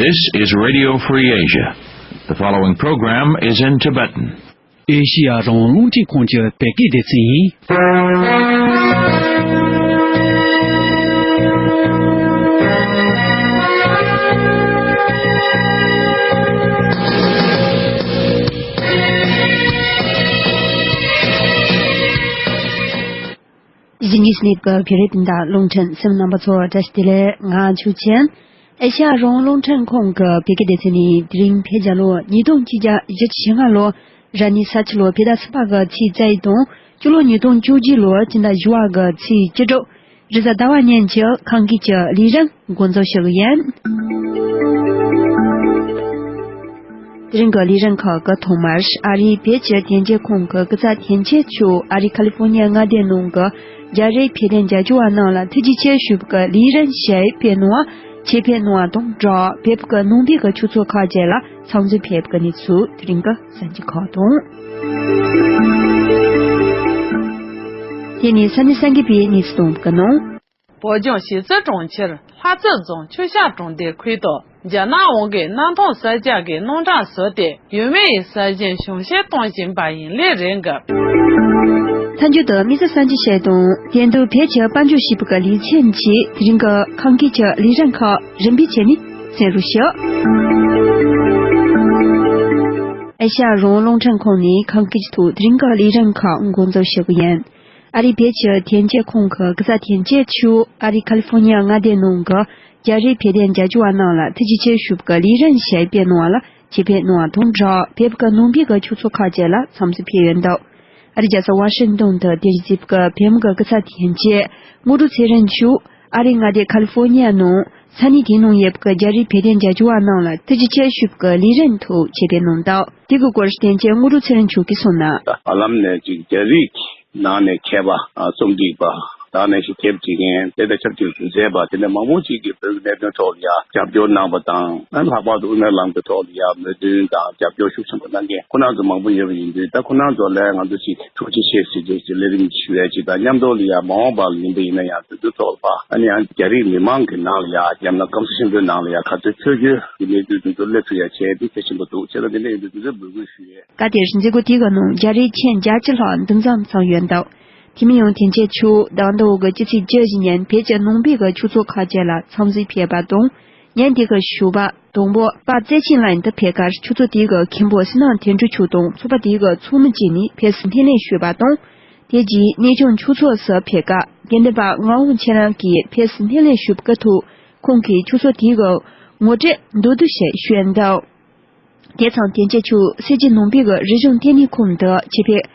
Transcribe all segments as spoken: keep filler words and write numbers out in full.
This is Radio Free Asia. The following program is in Tibetan. ཨེ་ཤི་ཡ་རང་དབང་རླུང་འཕྲིན་ཁང་གི་བོད་སྐད་སྡེ་ཚན་ཡིན། གཞིས་ཉིས་ནས་ཀྱི་བོད་རིགས་སྤུན་ཟླ་རླུང་འཕྲིན་སེམས་རྣམ་པ་ཚོ་བཀྲ་ཤིས་བདེ་ལེགས། ང་ཆོས་ཅན། ཨེ་ཤ་ཡ་རང་རླུང་འཕྲིན་ཁང་གི་བོད་སྐད་སྡེ་ཚན་ནས་དེ་རིང་བོད་རྒྱལ་ལོ་ཉིས་སྟོང་ཆིག་བརྒྱ་བཞི་བཅུ་ཞེ་ལྔ་ལོ་རབ་གནས་ས་ཁྱི་ལོ་བོད་ཟླ་གསུམ་པ་གི་ཚེས་རྩ་བཞི་དང་། སྤྱི་ལོ་ཉིས་སྟོང་བཅུ་གཅིག་ལོ་སྤྱི་ཟླ་བཞི་པ་གི་ཚེས་བཅུ་དྲུག་རེས་གཟའ་ཟླ་བ་ཉིན་གྱི་ཁམས་སྐད་ཀྱི་ལས་རིམ་འགོ་འཛུགས་ཞུ་གི་ཡིན། དེ་རིང་གི་ལས་རིམ་ཁག་གི་ཐོག་མར། ཨ་རིའི་བོད་ཀྱི་དོན་གཅོད་ཁང་གི་སྐུ་ཚབ་དོན་གཅོད་མཆོག་ཨ་རིའི་ཁ་ལི་ཧྥོ་ནི་ཡ་མངའ་སྡེ་ནང་གི་རྒྱ་རིགས་བོད་དོན་རྒྱབ་སྐྱོར་བ་རྣམས་ལ་ཐུགས་རྗེ་ཆེ་ཞུ་བའི་ལས་རིམ་ཞིག་སྤེལ་གནང་བ། ཆེད་ཕེབས་གནང་བ་དང་སྦྲགས། བོད་ཀྱི་ནང་པའི་གི་ཆོས་ཚོགས་ཁག་བཅས་ལ་འཚམས་འདྲི་ཕེབས་པའི་གནས་ཚུལ་དེ་རིང་གི་གསར་འགྱུར་ཁག་དང་། དེ་ནས་ས་གནས་གསར་འགྱུར་པའི་གནས་ཚུལ་གཏོང་གི་ནང་། བོད་ལྗོངས་གཞིས་རྩེ་གྲོང་ཁྱེར་ལྷ་རྩེ་རྫོང་ཆུ་བྱང་གྲོང་སྡེའི་ཁུལ་དུ་རྒྱ་ནག་དབང་གིས་གནམ་ཐང་གསར་རྒྱག་གི་རྣམ་གྲངས་བཟོས་ཏེ། ཡུལ་མི་ཡི་ས་ཞིང་གཞུང་བཞེས་གཏོང་བཞིན་པ་ཡིན་ལས་རེད་འགབ། མཐའ་མཇུག་ཏུ་དམིགས་བསལ་གསར་འགྱུར་ཞིག་དང་། དེ་དུས་བོད་ཀྱི་དཔལ་འབྱོར་ཞེས་པའི་ལེ་ཚན་གྱིས་དེ་རིང་གི་ཁམས་སྐད་ཀྱི་ལས་རིམ་ཁག་རིམ་པས་བྱས་ནས་གསན་རོགས་ཞུ། ཨེ་ཤ་ཡ་རང་དབང་རླུང་འཕྲིན་ཁང་ནས་ཁམས་སྐད་ཀྱི་ཐོག་དེ་རིང་གི་ལས་རིམ་ཁག་འགོ་འཛུགས་ཞུ་གི་ཡིན། ཨ་རིའི་བོད་ཀྱི་དོན་གཅོད་ཁང་གི་སྐུ་ཚབ་དོན་གཅོད་མཆོག་ཨ་རིའི་ཁ་ལི་ཧྥོ་ནི་ཡ་མངའ་སྡེ་ནང་གི་རྒྱ་རིགས་བོད་དོན་རྒྱབ་སྐྱོར་བ་རྣམས་ལ་ཐུགས་རྗེ་ཆེ་ཞུ་བའི་ལས་རིམ་ཞིག་སྤེལ་གནང་བ་ལ་ཆེད་ཕེབས་གནང་བ་དང་སྦྲགས། བོད་ཀྱི་ནང་པའི་གི་ཆོས་ཚོགས་ཁག་བཅས་ལ་འཚམས་འདྲི་ཕེབས་ཡོད་འདུག་ཨ་རིའི་རྒྱལ་ས་ཝ་ཤིང་ཏོན་དུ་རྟེན་གཞི་བྱས་པའི་བོད་མི་གི་སྐུ་ཚབ་དོན་གཅོད་དངོས་གྲུབ་ཚེ་རིང་མཆོག་ཨ་རིའི་མངའ་སྡེ་ཁ་ལི་ཧྥོ་ནི་ཡ་ནང་ས་གནས་དེའི་ནང་ཡོད་པའི་རྒྱ་རིགས་བོད་དོན་རྒྱབ་སྐྱོར་བ་རྣམས་ལ་ཐུགས་རྗེ་ཆེ་ཞུ་བའི་ལས་རིམ་ཐོག་ཆེད་ཕེབས་གནང་འདུག་དེ་གི་སྐོར་དོན་གཅོད་དངོས་གྲུབ་ཚེ་རིང་མཆོག་གིས་གསུངས་ན། ཧ་ལམ་ནས་ཅིག་རྒྱ་རིགས་ནང་ནས་མཁས་པ་རྩོམ་སྒྲིག་པ་དག་ནས་ཞིག་དེབ་བྲིས་མཁན། དེ་དང་ཆབས་ཅིག་མཛད་པ་དེ་འདྲ་མང་པོ་ཅིག་གིས་བོད་ཀྱི་གནད་དོན་ཐོག་ལ་ཡ་རྒྱབ་སྐྱོར་གནང་བ་དང་། ལྷག་པར་དུ་དབུ་མའི་ལམ་གྱི་ཐོག་ལ་ཡ་མོས་མཐུན་དང་རྒྱབ་སྐྱོར་ཤུགས་ཆེན་པོ་གནང་མཁན་ཁོ་རང་ཚོ་མང་པོ་ཡོད་པ་ཡིན་དུས། ད་ཁོ་རང་ཚོ་ལ་ང་ཚོ་ཅིག་ཐུགས་རྗེ་ཆེ་ཟེར་རྒྱུ་ཅིག་ལས་རིམ་ཞུ་ཡ་ཅིག་དང་། མཉམ་དུ་ལ་ཡ་མ་འོངས་པ་ལ་ཡིན་པ་ཡིན་ན་ཡང་དེ་ཚོའི་ཐོག་ལ་ཕར་ཨ་ནི་ཡང་རྒྱ་རིགས་མི་མང་གི་ནང་ལ་ཡ་ཡང་ན་སྐམ་ས་ཆེན་པོའི་ནང་ལ་ཡ་ག་ཚོད་ཆོས་བརྒྱུད་ཀྱི་གནས་ཚུལ་དེ་ཚོ་སླེབས་ཐུབ་ཡ་བྱས་དེ་གལ་ཆེན་པོ་འདུག་བྱས་ཙང་དེ་འདྲ་ཡིན་དུས་དེ་ཚོའི་འབོད་སྐུལ་ཞུ་ཡས། སྐབས་དེར་མཛད་སྒོ་དེའི་ནང་རྒྱ་རིགས་ཁྱོན་བརྒྱད་ཅུ་ལྷག་འདུ་འཛོམས་ཚོགས་ཡོད་འདུག་དེ་མིན་ཡང་དོན་གཅོད་མཆོག་ཟླ་བ་འདིའི་འོག་གི་སྤྱི་ཚེས་བཅུ་བཞི་ཉིན་བོད་ཀྱི་ནང་པའི་གི་ཆོས་ཚོགས་ཁག་བཅས་ལ་འཚམས་གཟིགས་ཕེབས་པ་དང་། ཉིན་དེ་གི་ཞོགས་པ་དང་པོ་དཔལ་བརྩེ་ཆེན་ལགས་འདི་ཕེབས་སྐབས་ཆོས་ཚོགས་དེའི་གི་མཁན་པོ་བསོད་ནམས་དོན་གྲུབ་མཆོག་དང་ཚོགས་པ་དེའི་གི་ཚོགས་མི་བཅས་ནས་ཕེབས་བསུ་སྣེ་ལེན་ཞུས་པ་དང་། དེ་རྗེས་གནས་ཆུང་ཆོས་ཚོགས་སུ་ཕེབས་སྐབས་དགེ་འདུན་པ་ངག་དབང་ཁྱེད་རང་གིས་ཕེབས་བསུ་སྣེ་ལེན་ཞུས་པའི་ཐོག་ཁོང་གིས་ཆོས་ཚོགས་དེའི་གི་ངོ་སྤྲོད་མདོར་བསྡུས་ཤིག་ཞུས་འདུག་དེ་མཚམས་དོན་གཅོད་མཆོག་སེར་བྱེས་ནང་པའི་གི་རིག་གཞུང་ལྟེ་གནས་ཁང་དུ་ཆེད་ཕེབས་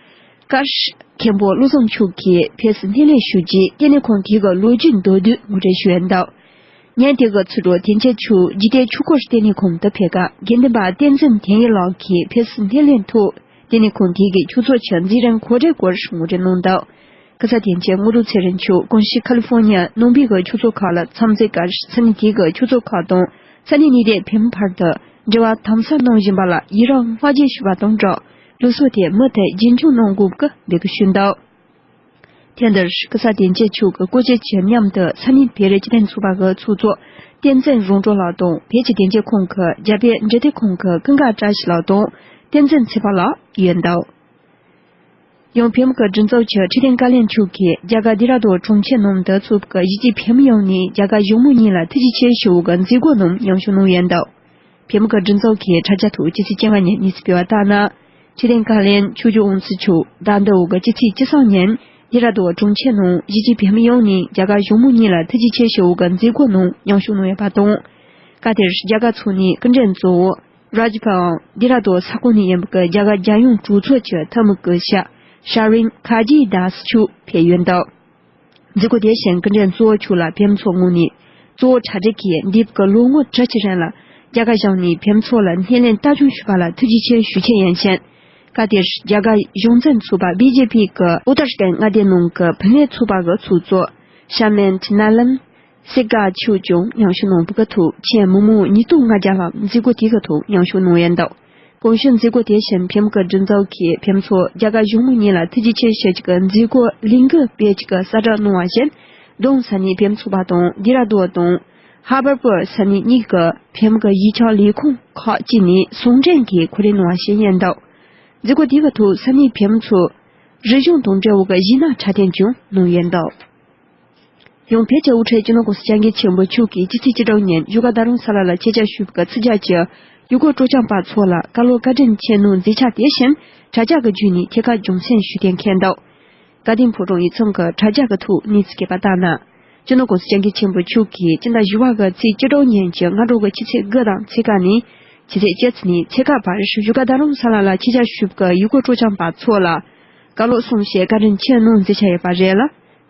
སྐབས། མཁན་པོ་བློ་བཟང་མཆོག་གིས་ཕེབས་བསུ་སྣེ་ལེན་ཞུས་རྗེས་ལྟེ་གནས་ཁང་དེའི་གི་ལོ་རྒྱུས་མདོར་བསྡུས་ངོ་སྤྲོད་ཞུས་འདུག་ཉིན་དེ་གི་ཚུར་རོལ་དོན་གཅོད་མཆོག་འཇིག་རྟེན་ཆོས་འཁོར་ལྟེ་གནས་ཁང་དུ་ཕེབས་སྐབས་དགེ་འདུན་པ་བསྟན་འཛིན་དོན་ཡོད་ལགས་ཀྱིས་ཕེབས་བསུ་སྣེ་ལེན་ཐོག་ལྟེ་གནས་ཁང་དེའི་གི་ཆོས་ཚོགས་ཀྱི་མཛད་རིམ་གོ་སྒྲིག་སྐོར་ངོ་སྤྲོད་གནང་འདུག་སྐུ་ཚབ་དོན་གཅོད་དངོས་གྲུབ་ཚེ་རིང་མཆོག་གོང་ཞུས་ཁ་ལི་ཧྥོ་ནི་ཡ་ནང་པའི་གི་ཆོས་ཚོགས་ཁག་ལ་འཚམས་གཟིགས་སྐབས། ས་གནས་དེའི་གི་ཆོས་ཚོགས་ཁག་དང་ས་གནས་གནས་སྡོད་བོད་མི་བར་དུ་འབྲེལ་བ་དམ་ཟབ་གནང་བཞིན་པ་ལ་ཡི་རང་བསྔགས་བརྗོད་ཞུས་པ་དང་སྦྲགས། ལུགས་སྲོལ་དེ་མུ་མཐུད་རྒྱུན་འཁྱོངས་གནང་དགོས་པའི་འབོད་སྐུལ་ཞུས་འདུག་དེ་འདིར་སྐུ་ཚབ་དོན་གཅོད་མཆོག་གི་སྐུ་ཚབ་ཀྱི་མཉམ་དུ་ས་གནས་བོད་རིགས་སྤྱི་མཐུན་ཚོགས་པ་གི་ཚོགས་གཙོ་བསྟན་འཛིན་རོང་བྲོ་ལགས་དང་། བོད་ཀྱི་དོན་གཅོད་ཁང་གི་རྒྱ་བོད་འབྲེལ་མཐུད་ཁང་གི་ཀུན་དགའ་བཀྲ་ཤིས་ལགས་དང་བསྟན་འཛིན་ཚེ་དཔག་ལགས་ཡོད་འདུག་ཡང་བོད་མི་གི་སྒྲིག་འཛུགས་ཀྱི་ཁྲི་བརྟན་བཀའ་བློན་མཆོག་གིས་རྒྱ་གར་ལྡི་ར་ལྡུན་གྲོང་ཁྱེར་ནང་དུ་འཚོགས་པའི་གཞིས་བྱེས་བོད་མི་ཡོངས་ནས་རྒྱ་གར་གཞུང་མང་གཉིས་ལ་ཐུགས་རྗེ་ཆེ་ཞུ་བའི་མཛད་སྒོ་ནང་མཉམ་ཞུགས་གནང་ཡོད་འདུག་བོད་མི་གི་སྒྲིག་འཛུགས་ཀྱི་དྲ་རྒྱ་ཐོག་སྤྱི་ཚེས་བཅོ་ལྔ་ཉིན་གནས་ཚུལ་སྤེལ་བ་ལྟར་ན། ཁྲི་བརྟན་བཀའ་བློན་ཆོས་རྒྱལ་དབང་ཕྱུག་མཆོག་ཟླ་འདིའི་འོག་གི་སྤྱི་ཚེས་བཅུ་གསུམ་ཉིན་ལྡི་ར་ལྡུན་གྲོང་ཁྱེར་ནང་གཞིས་བྱེས་བོད་མི་ཡོངས་ནས་རྒྱ་གར་གཞུང་མང་གཉིས་ལ་ཐུགས་རྗེ་ཆེ་ཞུ་བའི་མཛད་སྒོ་ནང་མཉམ་ཞུགས་གནང་ཡོད་པ་དང་། སྐབས་དེར་རྒྱ་གར་ཚོགས་གཙོའི་སྐུ་མགྲོན་གཙོ་བོ་རཱཇ་བྷ་ཝན་ལྡི་ར་ལྡུན་ས་ཁོངས་ནས་ཡིན་པའི་རྒྱ་གར་རྒྱལ་ཡོངས་གྲོས་ཚོགས་ཀྱི་ཐུན་མོང་སྐུ་ཞབས་ཤ་རིན་ཁ་ཇི་དཱས་མཆོག་ཕེབས་ཡོད་འདུག་མཛད་སྒོ་དེ་བཞིན་སྐུ་མགྲོན་གཙོ་བོ་མཆོག་ལ་བོད་མི་ཚོའི་ངོས་ནས་གཙོ་བོ་གྲ་སྒྲིག་གིས་འདས་པའི་ལོ་ངོ་དྲུག་ཅུའི་རིང་ལ་རྒྱ་གར་གཞུང་ནས་བོད་མི་ཚོ་ལ་སྣེ་ལེན་ལྟ་སྐྱོང་ཞུས་པ་ལ་ཐུགས་རྗེ་ཆེ་ཞུ་ཆེད་ཡིན་ཞིང་། སྐབས་དེར་རྒྱ་གར་གཞུང་འཛིན་ཚོགས་པ་བི་ཇེ་པི་གི་ཨུ་ཏར་ཁན་མངའ་སྡེ་ནང་གི་ཕུན་ལེ་ཚོགས་པ་གི་ཚོགས་གཙོ་ཤ་མན་ཏི་ན་ལན་སི་གྷ་མཆོག་ཀྱང་མཉམ་ཞུགས་གནང་བའི་ཐོག་ཁྱོན་མི་མང་ཉིས་སྟོང་ལྔ་བརྒྱ་ལྷག་མཛད་སྒོ་དེའི་ཐོག་མཉམ་ཞུགས་གནང་ཡོད་འདུག་གོང་ཞུས་མཛད་སྒོ་དེ་བཞིན་བོད་མི་གི་སྒྲིག་འཛུགས་ཀྱིས་བོད་མི་ཚོ་རྒྱ་གར་གཞུང་མང་གཉིས་ལ་ཐུགས་རྗེ་ཆེ་ཞུ་རྒྱུ་གི་མཛད་སྒོ་ལས་འགུལ་སྤེལ་རྒྱུ་གི་གསལ་བསྒྲགས་གནང་བ་བཞིན། ལྡུན་ས་གནས་བོད་མི་ཚོགས་པ་དང་ལྡི་ར་ལྡུན་དང་ ཧ་བར་པུར་ས་གནས་གཉིས་ཀྱི་བེམ་གྱི་གཞིས་ཆགས་ལས་ཁུངས་ཁག་ཅིག་ནས་ཟུང་འབྲེལ་གྱིས་གོ་སྒྲིག་གནང་བ་ཞིག་ཡིན་འདུག་མཛད་སྒོ་དེ་གི་ཐོག་ས་གནས་བེམ་ཚོས་རིག་གཞུང་དང་འབྲེལ་བའི་གཞས་སྣ་འཁྲབ་སྟོན་ཀྱང་གནང་ཡོད་འདུག་ཡང་བོད་ཀྱི་དབུ་ཁྲིད་སྤྱི་ནོར་༸གོང་ས་༸སྐྱབས་མགོན་ཆེན་པོ་མཆོག་གིས་སྤྱི་ཚེས་བཅུ་དྲུག་ཉིན་བཞུགས་སྒར་རྡ་རམ་ས་ལ་ལ་ཆེད་བཅར་ཞུས་པའི་ཚིག་བརྒྱ་བཅུ་ཡུལ་སྐོར་སྤྲོ་འཆམ་པ་ཚོ་ལ་བཀའ་སློབ་བཀའ་དྲིན་ཆེ་གནང་མཛད་འཆར་དེ་བཞིན་དྲ་རྒྱ་གི་བརྒྱུད་ནས་ཐད་ཀར་རྒྱང་སྲིང་ཞུས་གཏན་འཁེལ་འདུག་དགའ་ལྡན་ཕོ་བྲང་ཡིག་ཚང་གི་དྲ་རྒྱ་གི་ཐོག་གནས་ཚུལ་སྐྱེལ་པ་ལྟར་ན། སྤྱི་ནོར་༸གོང་ས་༸སྐྱབས་མགོན་ཆེན་པོ་མཆོག་གིས་སྤྱི་ཟླ་བཞི་པ་གི་ཚེས་བཅུ་དྲུག་ཉིན་གྱི་སྔ་དྲོ་གི་ཆུ་ཚོད་དགུ་དང་ཕྱེད་ཀ་ནས་ཆུ་ཚོད་བཅུ་ནས་ཕྱེད་ཀ་བར་བཞུགས་སྒར་རྡ་རམ་ས་ལ་ལ་ཆེད་བཅར་ཞུས་པའི་ཡུལ་སྐོར་སྤྲོ་འཆམ་པ་ཚོ་ལ་བཀའ་སློབ་གསུང་བཤད་བཀའ་དྲིན་ཆེ་གནང་མཛད་འཆར་ཡོད་པ་རེད་ལ།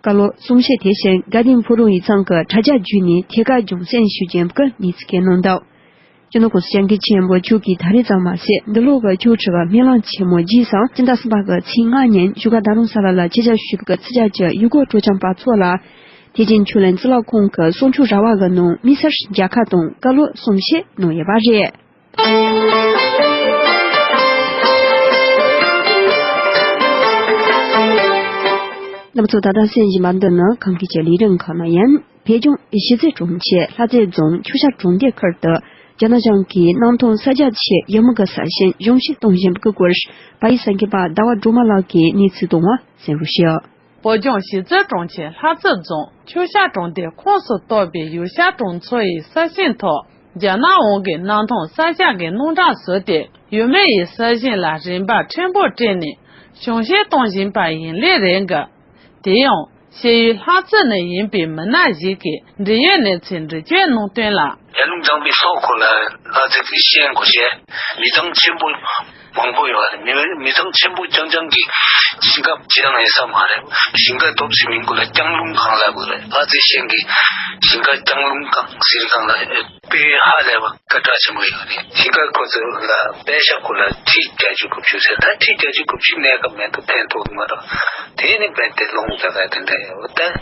བཀའ་སློབ་གསུང་བཤད་དེ་བཞིན་དགའ་ལྡན་ཕོ་བྲང་ཡིག་ཚང་གི་དྲ་རྒྱ་བརྒྱུད་ནས་ཐད་ཀར་རྒྱང་སྲིང་ཞུ་རྒྱུ་ཡིན་པའི་གནས་ཚུལ་སྐྱེལ་གནང་འདུག་སྤྱི་ནོར་༸གོང་ས་༸སྐྱབས་མགོན་ཆེན་པོ་མཆོག་གིས་ད་རེས་ཙམ་མ་ཟད་འདི་ལོ་གི་ཆོས་ཁྲི་བའི་སྨོན་ལམ་ཆེན་མོ་རྗེས་སུ་སྤྱི་ཟླ་གསུམ་པ་གི་ཚེས་ལྔ་ཉིན་བཞུགས་སྒར་རྡ་རམ་ས་ལ་ལ་ཆེད་བཅར་ཞུས་པའི་ཚིག་བརྒྱ་བཅུ་ཡུལ་སྐོར་སྤྲོ་འཆམ་པ་ཚོ་ལ། ཐེག་ཆེན་ཆོས་གླིང་གཙུག་ལག་ཁང་གི་གསུང་ཆོས་ར་བ་གི་ནང་དམིགས་བསལ་མཇལ་ཁ་དང་བཀའ་སློབ་གསུང་བཤད་གནང་ཡོད་པ་རེད། རྣམ་པ་ཚོ། ད་ལྟ་གསན་བཞིན་པ་འདི་ནི་གངས་སྐྱིད་ཀྱི་ལས་རིམ་ཁག་ནང་ཡིན། བོད་ལྗོངས་གཞིས་རྩེ་གྲོང་ཁྱེར་ལྷ་རྩེ་རྫོང་ཆུ་བྱ་གྲོང་སྡེ་ཁུལ་དུ་རྒྱ་ནག་གཞུང་གིས་གནམ་ཐང་གསར་རྒྱག་ཆེད་ཡུལ་མི་གི་ས་ཞིང་གཞུང་བཞེས་གཏོང་བཞིན་པའི་སྐོར། བལ་ཡུལ་གསར་འགོད་པ་ཟླ་བ་སྒྲོལ་མ་ལགས་ཀྱིས་གནས་ཚུལ་བཏང་བ་གསན་རོགས་ཞུ། བོད་ལྗོངས་གཞིས་རྩེ་གྲོང་ཁྱེར་ལྷ་རྩེ་རྫོང་ཆུ་བྱ་གྲོང་སྡེ་ཁོངས་སུ་གཏོགས་པའི་ཡུལ་ཤུལ་གྲོང་ཚོ་ཡི་ས་ཞིང་ཐོག་རྒྱ་ནག་དབང་གིས་གནམ་ཐང་གསར་རྒྱག་གི་དངུལ་ཀྲམ་བཟོས་ཏེ། ཡུལ་མི་ཡི་ས་ཞིང་ལ་རིན་འབབ་ཕྲན་བུ་སྤྲད་ནས་གཞུང་བཞེས་གཏོང་བཞིན་པ་ཡིན་ལུགས་རེད་འགའ། དེ་ཡང་། ཕྱི་ཡུལ་ལྷ་རྩེ་ནས་ཡིན་པའི་མི་སྣ་ཞིག་གིས་འབྲེལ་ཡོད་གནས་ཚུལ་འགྲེལ་བརྗོད་གནང་དོན་ལ། ཡར་ཀླུང་གཙང་པའི་སོག་ཁུལ་ལ་ལྷ་རྩེ་གི་ཤན་སྐོར་བྱས། མི་གྲངས་ཆེན་པོ་མང་པོ་ཡོད་རེད། མི་མི་གྲངས་ཆེན་པོ་རྐྱང་རྐྱང་གིས་ཞིང་ཁ་ཅི་ཡང་ཡོད་ས་མ་རེད། ཞིང་ཁ་སྟོབས་ཆེ་མིན་ཀུན་ལ་ལྕང་ལུང་སྒང་ལབ་དགོས་རེད། ལྷ་རྩེ་ཤན་གྱི་ཞིང་ཁ་ལྕང་ལུང་སྒང་ཟེར་སྒང་ལ་དཔེ་ཧ་ལས་པ་སྐད་གྲགས་ཆེན་པོ་ཡོད་རེད། ཞིང་ཁ་ཁོ་ཚོ་ལ་པད་ཤག་ཁུལ་ལ་ཁྲི་བརྒྱད་ཅུ་དགུ་བཅུ་ཟེར། ད་ཁྲི་བརྒྱད་ཅུ་དགུ་བཅུ་གནས་སྐབས་མེད་དུ་ཕན་ཐོགས་མ་རེད། དེ་ནི་རྦད་དེ་ལོང་ཙག་ཙག་དེ་འདྲ་ཡོད་ད།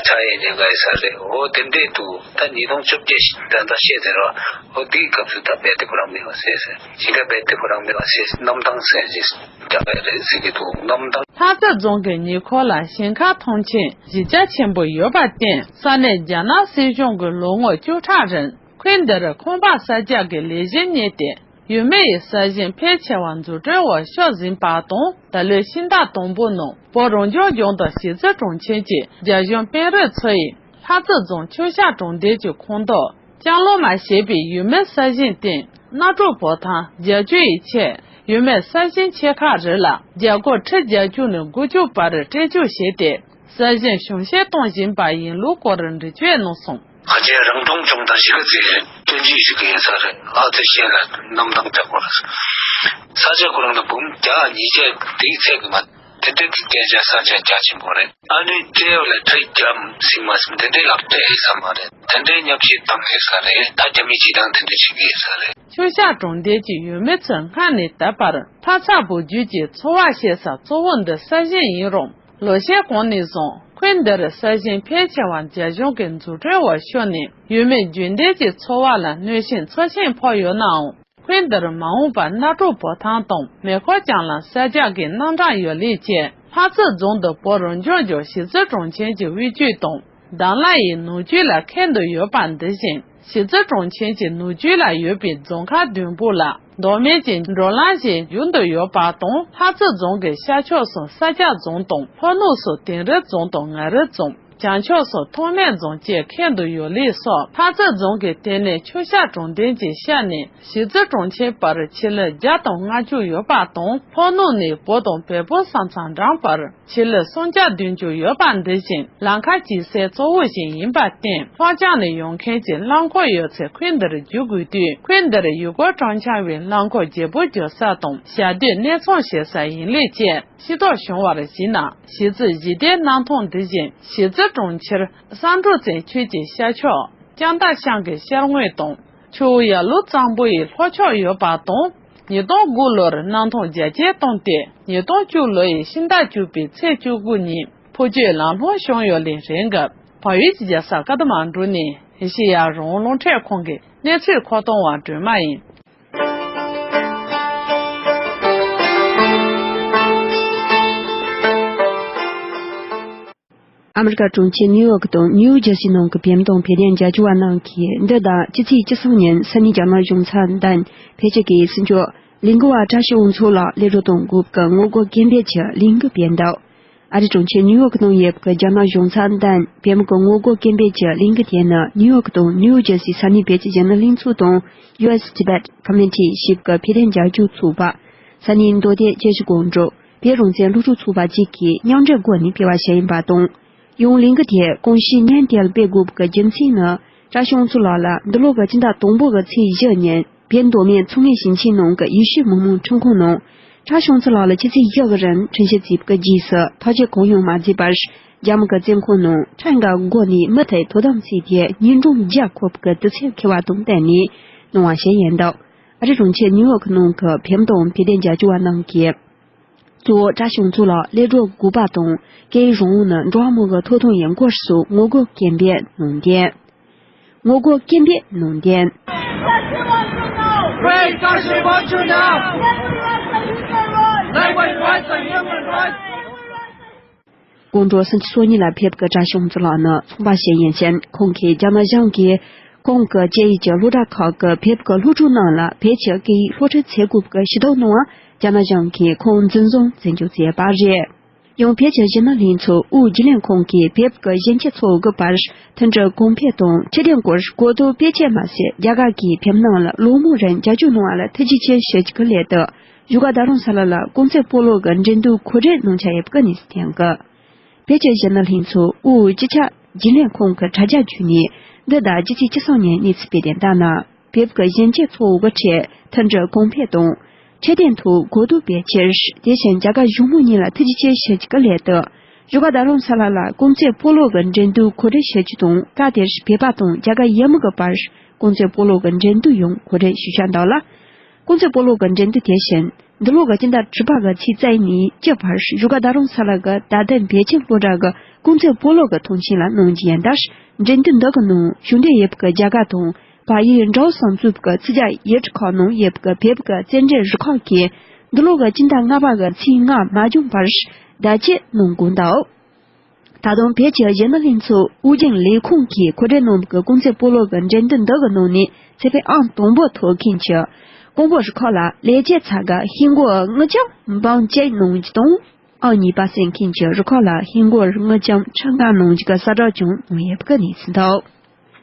ཆ་ཡི་ཉེན་ཁ་ཡོད་ས་རེད། འོ་དེ་འདྲས་འདུག་ད་ཉིས་སྟོང་བཅོ་བརྒྱད་ད་ལྟ་བཤད་དེ་རོ། འོ་དེའི་སྐབས་སུ་ད་རྦད་དེ་ཁོ་རང་མེད་པ་བཟོས་ཟེར། ཞིང་ཁ་རྦད་དེ་ཁོ་རང་མེད་པ་བཟོས། གནམ་ཐང་སེལ་ཅིག་རྒྱག་གི་རེད་ཟེར་གྱི་འདུག་གནམ་ཐང་། ལྷ་རྩེ་རྫོང་གི་ཉེ་འཁོར་ལ་ཞིང་ཁ་ཐོན་ཆེན་གཞི་རྒྱ་ཆེན་པོ་ཡོད་པར་བརྟེན། ས་གནས་རྒྱ་ནག་སྲིད་གཞུང་གི་ལོ་ངོ་བཅུ་ཕྲག་རིང་ཁུལ་འདིར་ཁང་པ་གསར་རྒྱག་གི་ལས་གཞི་གཉེར་ཏེ། ཡུལ་མི་ཡི་ས་ཞིང་ཕལ་ཆེ་བ་འཛུགས་སྐྲུན་འོག་ཤོར་ཟིན་པ་དང་། ད་ལོའི་ཕྱི་ཟླ་དང་པོ་ནང་བོད་རང་སྐྱོང་ལྗོངས་དང་གཞིས་རྩེ་གྲོང་ཁྱེར་གྱི་རྒྱ་གཞུང་དཔོན་རིགས་ཚོ་ཡིས་ལྷ་རྩེ་རྫོང་ཆུ་བྱ་གྲོང་རྡལ་གྱི་ཁོངས་གཏོགས་ལྕང་ལོ་མ་ཞེས་པའི་ཡུལ་མིའི་ས་ཞིང་སྟེང་གནའ་གྲོ་བོ་ཐང་རྒྱག་རྒྱུ་ཡི་ཆེད། ཡུལ་མིའི་ས་ཞིང་ཆེ་ཁག་རིགས་ལ་རྒྱ་སྒོར་ཁྲི་བརྒྱད་ཅུ་ནས་དགུ་བཅུ་བར་སྤྲད་རྒྱུ་བྱས་ཏེ། ས་ཞིང་གཞུང་བཞེས་གཏོང་བཞིན་པ་ཡིན་ལུགས་སྐོར་འགྲེལ་བརྗོད་གནང་སོང་། ཁ་ཆེ་རང་སྐྱོང་ལྗོངས་དང་གཞིས་ཀ་རྩེའི་སྟོན་ཆེན་ཞིག་ཡིན་ས་རེད། ལྷ་རྩེ་ཤན་ལ་གནམ་ཐང་ལྕགས་སྒོར། ས་ཆ་ཁོ་རང་ལ་འབུམ་བརྒྱ་ཉིས་བརྒྱ་དེའི་ཚད་ཀྱི་མ། དེ་འདྲའི་གི་སྐད་ཆ་ས་ཆ་རྒྱ་ཆེན་པོ་རེད། ཨ་ནི་སྤྲད་ཡོད་ལ་ཁྲི་བརྒྱ་ཟིན་མ་ཟིན་དེ་འདྲའི་ལག་སྤྲད་ཡོད་ས་མ་རེད། དེ་འདྲའི་བརྙས་བཅོས་བཏང་ཡོད་ས་རེད། ད་རྒྱ་མི་སྤྱི་བཏང་དེ་འདྲ་བྱེད་ཀྱི་ཡོད་ས་རེད། ཆུ་བྱ་གྲོང་རྡལ་གྱི་ཡུལ་མི་ཚོས་སྔར་ནས་ད་བར་ཕ་ཚ་བུ་རྒྱུད་ཀྱི་འཚོ་བ་སྐྱེལ་ས་གཙོ་བོ་འདི་ས་ཞིང་ཡིན་རུང་། ལོ་ཤས་གོང་ནས་བཟུང་ཁུལ་འདིར་ས་ཞིང་ཕལ་ཆེ་བ་རྒྱ་གཞུང་གི་འཛུགས་སྐྲུན་འོག་ཤོར་ནས། ཡུལ་མི་རྒྱུན་ལྡན་གྱི་འཚོ་བ་ལ་གནོད་ཤིང་ཚབས་ཆེན་ཕོག་ཡོད་ནའང་། ཁུལ་འདིར་མ་འོངས་པར་གནའ་གྲོ་བོ་ཐང་དང་མེ་འཁོར་རྐྱང་ལམ་གསར་རྒྱག་གི་རྣམ་གྲངས་ཡོད་ལུགས་བཅས། ལྷ་རྩེ་རྫོང་དུ་བོད་རང་སྐྱོང་ལྗོངས་གཞིས་རྩེ་གྲོང་ཁྱེར་གྱི་དབུས་རྒྱུད་དང་། འདམ་ལ་ཡི་ནུབ་རྒྱུད་ལ་ཁེལ་འདོད་ཡོད་པ་འདི་བཞིན། གཞིས་རྩེ་གྲོང་ཁྱེར་གྱི་ནུབ་རྒྱུད་ལ་ཡོད་པའི་རྫོང་ཁག་བདུན་པོ་ལ་མདོ་སྨད་ཀྱི་འགྲོ་ལམ་ཞིག་འགྱུར་འདོད་ཡོད་པ་དང་། ལྷ་རྩེ་རྫོང་གི་ཤར་ཕྱོགས་སུ་ས་སྐྱ་རྫོང་དང་། ལྷོ་ནུབ་སུ་དིང་རི་རྫོང་དང་ངར་རི་རྫོང་། བྱང་ཕྱོགས་སུ་ཐོགས་མེད་རྫོང་བཅས་ཁེལ་འདོད་ཡོད་ལུགས་སོགས། ལྷ་རྩེ་རྫོང་གི་ལྟེ་གནས་ཆུ་བྱ་གྲོང་རྡལ་གྱི་ཤར་ནས་གཞིས་རྩེ་གྲོང་ཁྱེར་བར་ཆི་ལི་བརྒྱ་དང་ལྔ་བཅུ་ཡོད་པ་དང་། ལྷོ་ནུབ་ནས་བོད་དང་བལ་པོ་ས་མཚམས་འགྲམ་བར་ཆི་ལི་སུམ་བརྒྱ་བདུན་ཅུ་ཡོད་པ་འདི་བཞིན་ལམ་ཁ་སྐྱེལ་ས་གཙོ་བོ་ཞིག་ཡིན་པར་བརྟེན། ལྷོ་བྱང་ནས་ཡོང་མཁན་གྱི་རླངས་འཁོར་ཡོད་ཚད་ཁུལ་འདིར་རྒྱུག་དགོས་དུས། ཁུལ་འདིར་ཡུལ་སྐོར་སྤྲོ་འཆམ་བའི་རླངས་འཁོར་བརྗེ་པོ་རྒྱག་ས་དང་ཞག་སྡོད་གནས་ཚང་བྱེད་ས་ཡིན་ལུགས་བཅས། ཤེས་རྟོགས་བྱུང་བར་གཞིགས་ན། གཞིས་རྩེ་གཞི་རྟའི་གནམ་ཐང་འདི་བཞིན་གཞིས་རྩེ་གྲོང་ཁྱེར་བསམ་གྲུབ་བཙན་ཆོས་ཀྱི་ཤར་ཕྱོགས་ལྕང་རྟ་ཤང་གི་ཤར་ངོས་དང་ཆུ་བོ་ཡར་ཀླུང་གཙང་པོ་ཡི་ལྷོ་ཕྱོགས་ཡོད་པ་དང་། ཉིས་སྟོང་དགུ་ལོར་གནམ་ཐང་རྒྱ་སྐྱེད་བཏང་སྟེ། ཉིས་སྟོང་བཅུ་ལོ་ཡི་ཕྱི་ཟླ་བཅུ་པའི་ཚེས་བཅུ་དགུ་ཉིན་ཕུ་ཆོས་ལམ་ལྷོང་བྱུང་ཡོད་ལུགས་རེད་འགའ། བལ་ཡུལ་གྱི་རྒྱལ་ས་ཀ་ཐ་མན་གྲུ་ནས་ཨེ་ཤེ་ཡ་རང་དབང་རླུང་འཕྲིན་ཁང་གི་གནས་ཚུལ་མཁོ་གཏོང་བ་སྒྲོལ་མ་ཡིན། ཨ་མི་རི་ཀ་གྲོང་ཁྱེར་ནིའུ་ཡོག་དང་ནིའུ་ཇར་སི་ནང་གི་བེམ་དང་བེ་ལྡན་རྒྱ་སྐྱེད་པ་རྣམས་ཀྱིས་འདི་དང་ཕྱི་ཚེས་བཅུ་གསུམ་ཉིན་ས་གནས་རྒྱ་ནག་གཞུང་ཚབ་མདུན་ཕལ་ཆེར་གྱི་སྲིད་སྐྱོང་ལིན་གོ་ཝ་བཀྲ་ཤིས་འོང་མཚོ་ལགས་གློད་གྲོལ་གཏོང་དགོས་ཀྱི་ངོ་རྒོལ་སྐད་འབོད་ཀྱི་ལས་འགུལ་སྤེལ་འདུག་ཨ་རིའི་གྲོང་ཁྱེར་ནིའུ་ཡོག་ནང་ཡོད་པའི་རྒྱ་ནག་གཞུང་ཚབ་མདུན་བེམ་གྱི་ངོ་རྒོལ་སྐད་འབོད་ཀྱི་ལས་འགུལ་དེ་ནི་ནིའུ་ཡོག་དང་ནིའུ་ཇར་སི་ས་གནས་བོད་ཀྱི་གཞོན་ནུ་ལྷན་ཚོགས་དང་ཡུ་ཨེས་ཊི་བེད་ཀོ་མི་ཊི་ཞེས་པའི་བོད་དོན་རྒྱབ་སྐྱོར་ཚོགས་པ། ས་གནས་མདོ་སྟོད་རྒྱལ་སྤྱིའི་དགོང་དྲོ་བོད་རང་བཙན་སློབ་ཕྲུག་ཚོགས་པ་བཅས་ཀྱིས་མཉམ་འབྲེལ་སྒོ་ནས་སྤེལ་བ་ཞིག་ཡིན་པ་དང་། ཡང་ལས་འགུལ་དེ་གོང་ཞུས་ཉིན་དེར་སྤེལ་དགོས་པའི་རྒྱུ་མཚན་ནི། བཀྲ་ཤིས་འོང་མཚོ་ལགས་ལ་འདི་ལོ་གི་སྤྱི་ཟླ་དང་པོ་གི་ཚེས་བཞི་ཉིན་བོད་མདོ་སྨད་མཚོ་སྔོན་ཞིང་ཆེན་ནང་གི་ཡུལ་ཤུལ་མི་མང་ཁྲིམས་ཁང་ནང་། བཀྲ་ཤིས་འོང་མཚོ་ལགས་ལ་ཆུ་ཚོད་བཞི་གི་རིང་ཁྲིམས་ཞིབ་བྱས་པའི་རྗེས་སུ་ཐག་གཅོད་གང་ཡང་མ་བྱས་པར། རྒྱ་མི་གི་བཙོན་ཁང་ནང་ཁྲིམས་འགལ་སྒོ་ནས་མུ་མཐུད་དོ་དམ་བྱས་ཏེ་ཉིན་གྲངས་བརྒྱ་འཁོར་བའི་དུས་ཚོད་འཁེལ་བ་དང་བསྟུན་ནས་གནང་བ་ཞིག་ཡིན་འདུག་ཨ་རིའི་གྲོང་ཁྱེར་ནིའུ་ཡོག་ནང་གི་བོད་དང་བོད་དོན་རྒྱབ་སྐྱོར་བ་རྣམས་ཀྱིས། གཙོ་བོ་བཀྲ་ཤིས་འོང་མཚོ་ལགས་གློད་གྲོལ་དགོས་པ་དང་། སྐད་ཡིག་རང་དབང་ནི་འགྲོ་བ་མིའི་ཐོབ་ཐང་ཡིན་སྐོར་སོགས་ངོ་རྒོལ་སྐད་འབོད་གནང་དོན། ངོ་རྒོལ་སྐད་འབོད་གནང་དོན། Free Tashi Bonchu now! Language rights and human rights! དགོང་དྲོ་སུམ་ཅུ་སོ་གཉིས་ལ་ཕེབས་ཀྱི་བཀྲ་ཤིས་འོང་མཚོ་ལགས་ནི་ཚོང་པ་ཞིག་ཡིན་ཕྱིན། ཁོང་གིས་རྒྱ་ནག་གཞུང་གིས་ཁོང་གི་སྐད་ཡིག་གི་སློབ་གྲྭ་ཁག་གི་བོད་ཀྱི་སློབ་ཕྲུག་རྣམས་ལ་བོད་ཀྱི་སྐད་ཡིག་སློབ་ཁྲིད་བྱེད་དགོས་པའི་ཞུ་དག་གནང་བར་རྒྱ་ནག་གཞུང་གིས་ཁོང་འཛིན་བཟུང་བྱེད་འཇུག་བྱས་པ་རེད། ཡང་བོད་ཀྱི་གཞོན་ནུ་ལྷན་ཚོགས་དབུས་རྒྱུན་ལས་ཁང་གིས་བོད་ཀྱི་གཞོན་སྐྱེས་ཚོ་དགོས་པར་མཐུན་སྒྲིལ་གོང་འཕེལ་དང་ཁྲིད་སྟོན་སྐོར་གོ་བསྡུར་བེད་སྤྱད་མ་ཟད། རྒྱ་གར་གྱིས་བོད་ནང་ལ་ལོ་མང་རིང་རྒྱབ་སྐྱོར་གནང་བ་ལ་ཐུགས་རྗེ་ཆེ་ཞུ་རྒྱུའི་སླད་དུ། བཞུགས་སྒར་རྡ་རམ་ས་ལ་ལ་གོང་ཚེ་སྤོ་ལོ་གི་འགྲན་བསྡུར་གོ་སྒྲིག་གནང་འཆར་ཡོད་པའི་གནས་ཚུལ་ཐོན་གི། བོད་ཀྱི་གཞོན་ནུ་ལྷན་ཚོགས་དབུས་སྤྱི་ཁྱབ་རྒྱུན་ལས་ཁང་གི་དྲ་རྒྱ་བརྒྱུད་ནས་འདི་ཟླ་ཕྱི་ཚེས་བཅུ་གསུམ་ཉིན་གནས་ཚུལ་སྤེལ་དོན་ལྟར་ན། བོད་ཀྱི་གཞོན་སྐྱེས་ཚོ་དགོས་ཆེད་མཐུན་སྒྲིལ་གོང་འཕེལ་དང་། ཁྲིད་སྟོན་ཐོག་གོ་བསྡུར་སྤེལ་ཕྱིར། དེ་བཞིན་རྒྱ་གར་གཞུང་མང་གཉིས་ལ་ཐུགས་རྗེ་ཆེ་ཞུ་རྒྱུའི་སླད་དུ། བཞུགས་སྒར་རྡ་རམ་ས་ལ་ལ་གོང་ཚེ་སྤོ་ལོ་གི་འགྲན་བསྡུར་གོ་སྒྲིག་ཞུ་རྒྱུ་དང་། སྐབས་དེར་བོད་པ་དང་རྒྱ་གར་ཡུལ་མི་གི་བར་གོང་ཚེ་སྤོ་ལོ་གི་འགྲན་བསྡུར་ཡང་གོ་སྒྲིག་ཞུ་འཆར་འདུག་ལ། གོང་ཚེ་སྤོ་ལོ་གི་འགྲན་བསྡུར་དེ་བཞིན་འདི་ལོ་གི་སྤྱི་ཟླ་དྲུག་པ་གི་ཚེས་རྩ་གཉིས་ནས་བཅུ་བར་བཞུགས་སྒར་རྡ་རམ་ས་ལ་གི་རྡ་སྟེང་བོད་ཁྱིམ་སློབ་གྲྭ་གི་གོང་ཚེ་སྤོ་ལོ་གི་ཐང་ཆེན་ལ་གནང་རྒྱུ་ཡིན་ལ། འགྲན་བསྡུར་འདི་གི་ནང་ཞུགས་འབྲེལ་ཡོད་པའི་རྒྱ་གར་དང་། བལ་ཡུལ་ཌའོ་སོན་གཙོས་པའི་ཚིག་རྒྱ་ཡིག་འབྲུ་ཁག་ནང་ཡོད་པའི་བོད་ཀྱི་རྩེད་འགྲན་རུ་ཁག་གིས་འདི་ལོ་གི་སྤྱི་ཟླ་ལྔ་པ་གི་ཚེས་ལྔ་མ་འཁྱོངས་བར་བརྡ་ཆད་གནང་དགོས་འདུག་ད་དུང་བོད་ཀྱི་གཞོན་ནུ་ལྷན་ཚོགས་དབུས་རྒྱུན་ལས་ཁང་གིས་གོ་སྒྲིག་གནང་བའི་གོང་ཚེ་སྤོ་ལོ་གི་འགྲན་བསྡུར་འདི་གི་ནང་ནས་ཚེ་ཕན་ཨང་དང་པོ་ཐོབ་མཁན་གྱི་ཀོང་པོ་རུ་ཁག་ལ་ལས་བྱེད་ཚང་གི་ཤེལ་སྒོ་དངུལ་ལྕམ་འབུམ་གཅིག་གནང་རྒྱུ་དང་། ཨང་གཉིས་པ་སོན་མཁན་གྱི་རུ་ཁག་ལ་ཤེལ་སྒོ་དངུལ་ལྕམ་ཁྲི་ལྔ་གནང་རྒྱུ་གི་གསལ་བསྒྲགས་ཀྱང་གནང་ཡོད་པའི་གནས་ཚུལ་འདུག་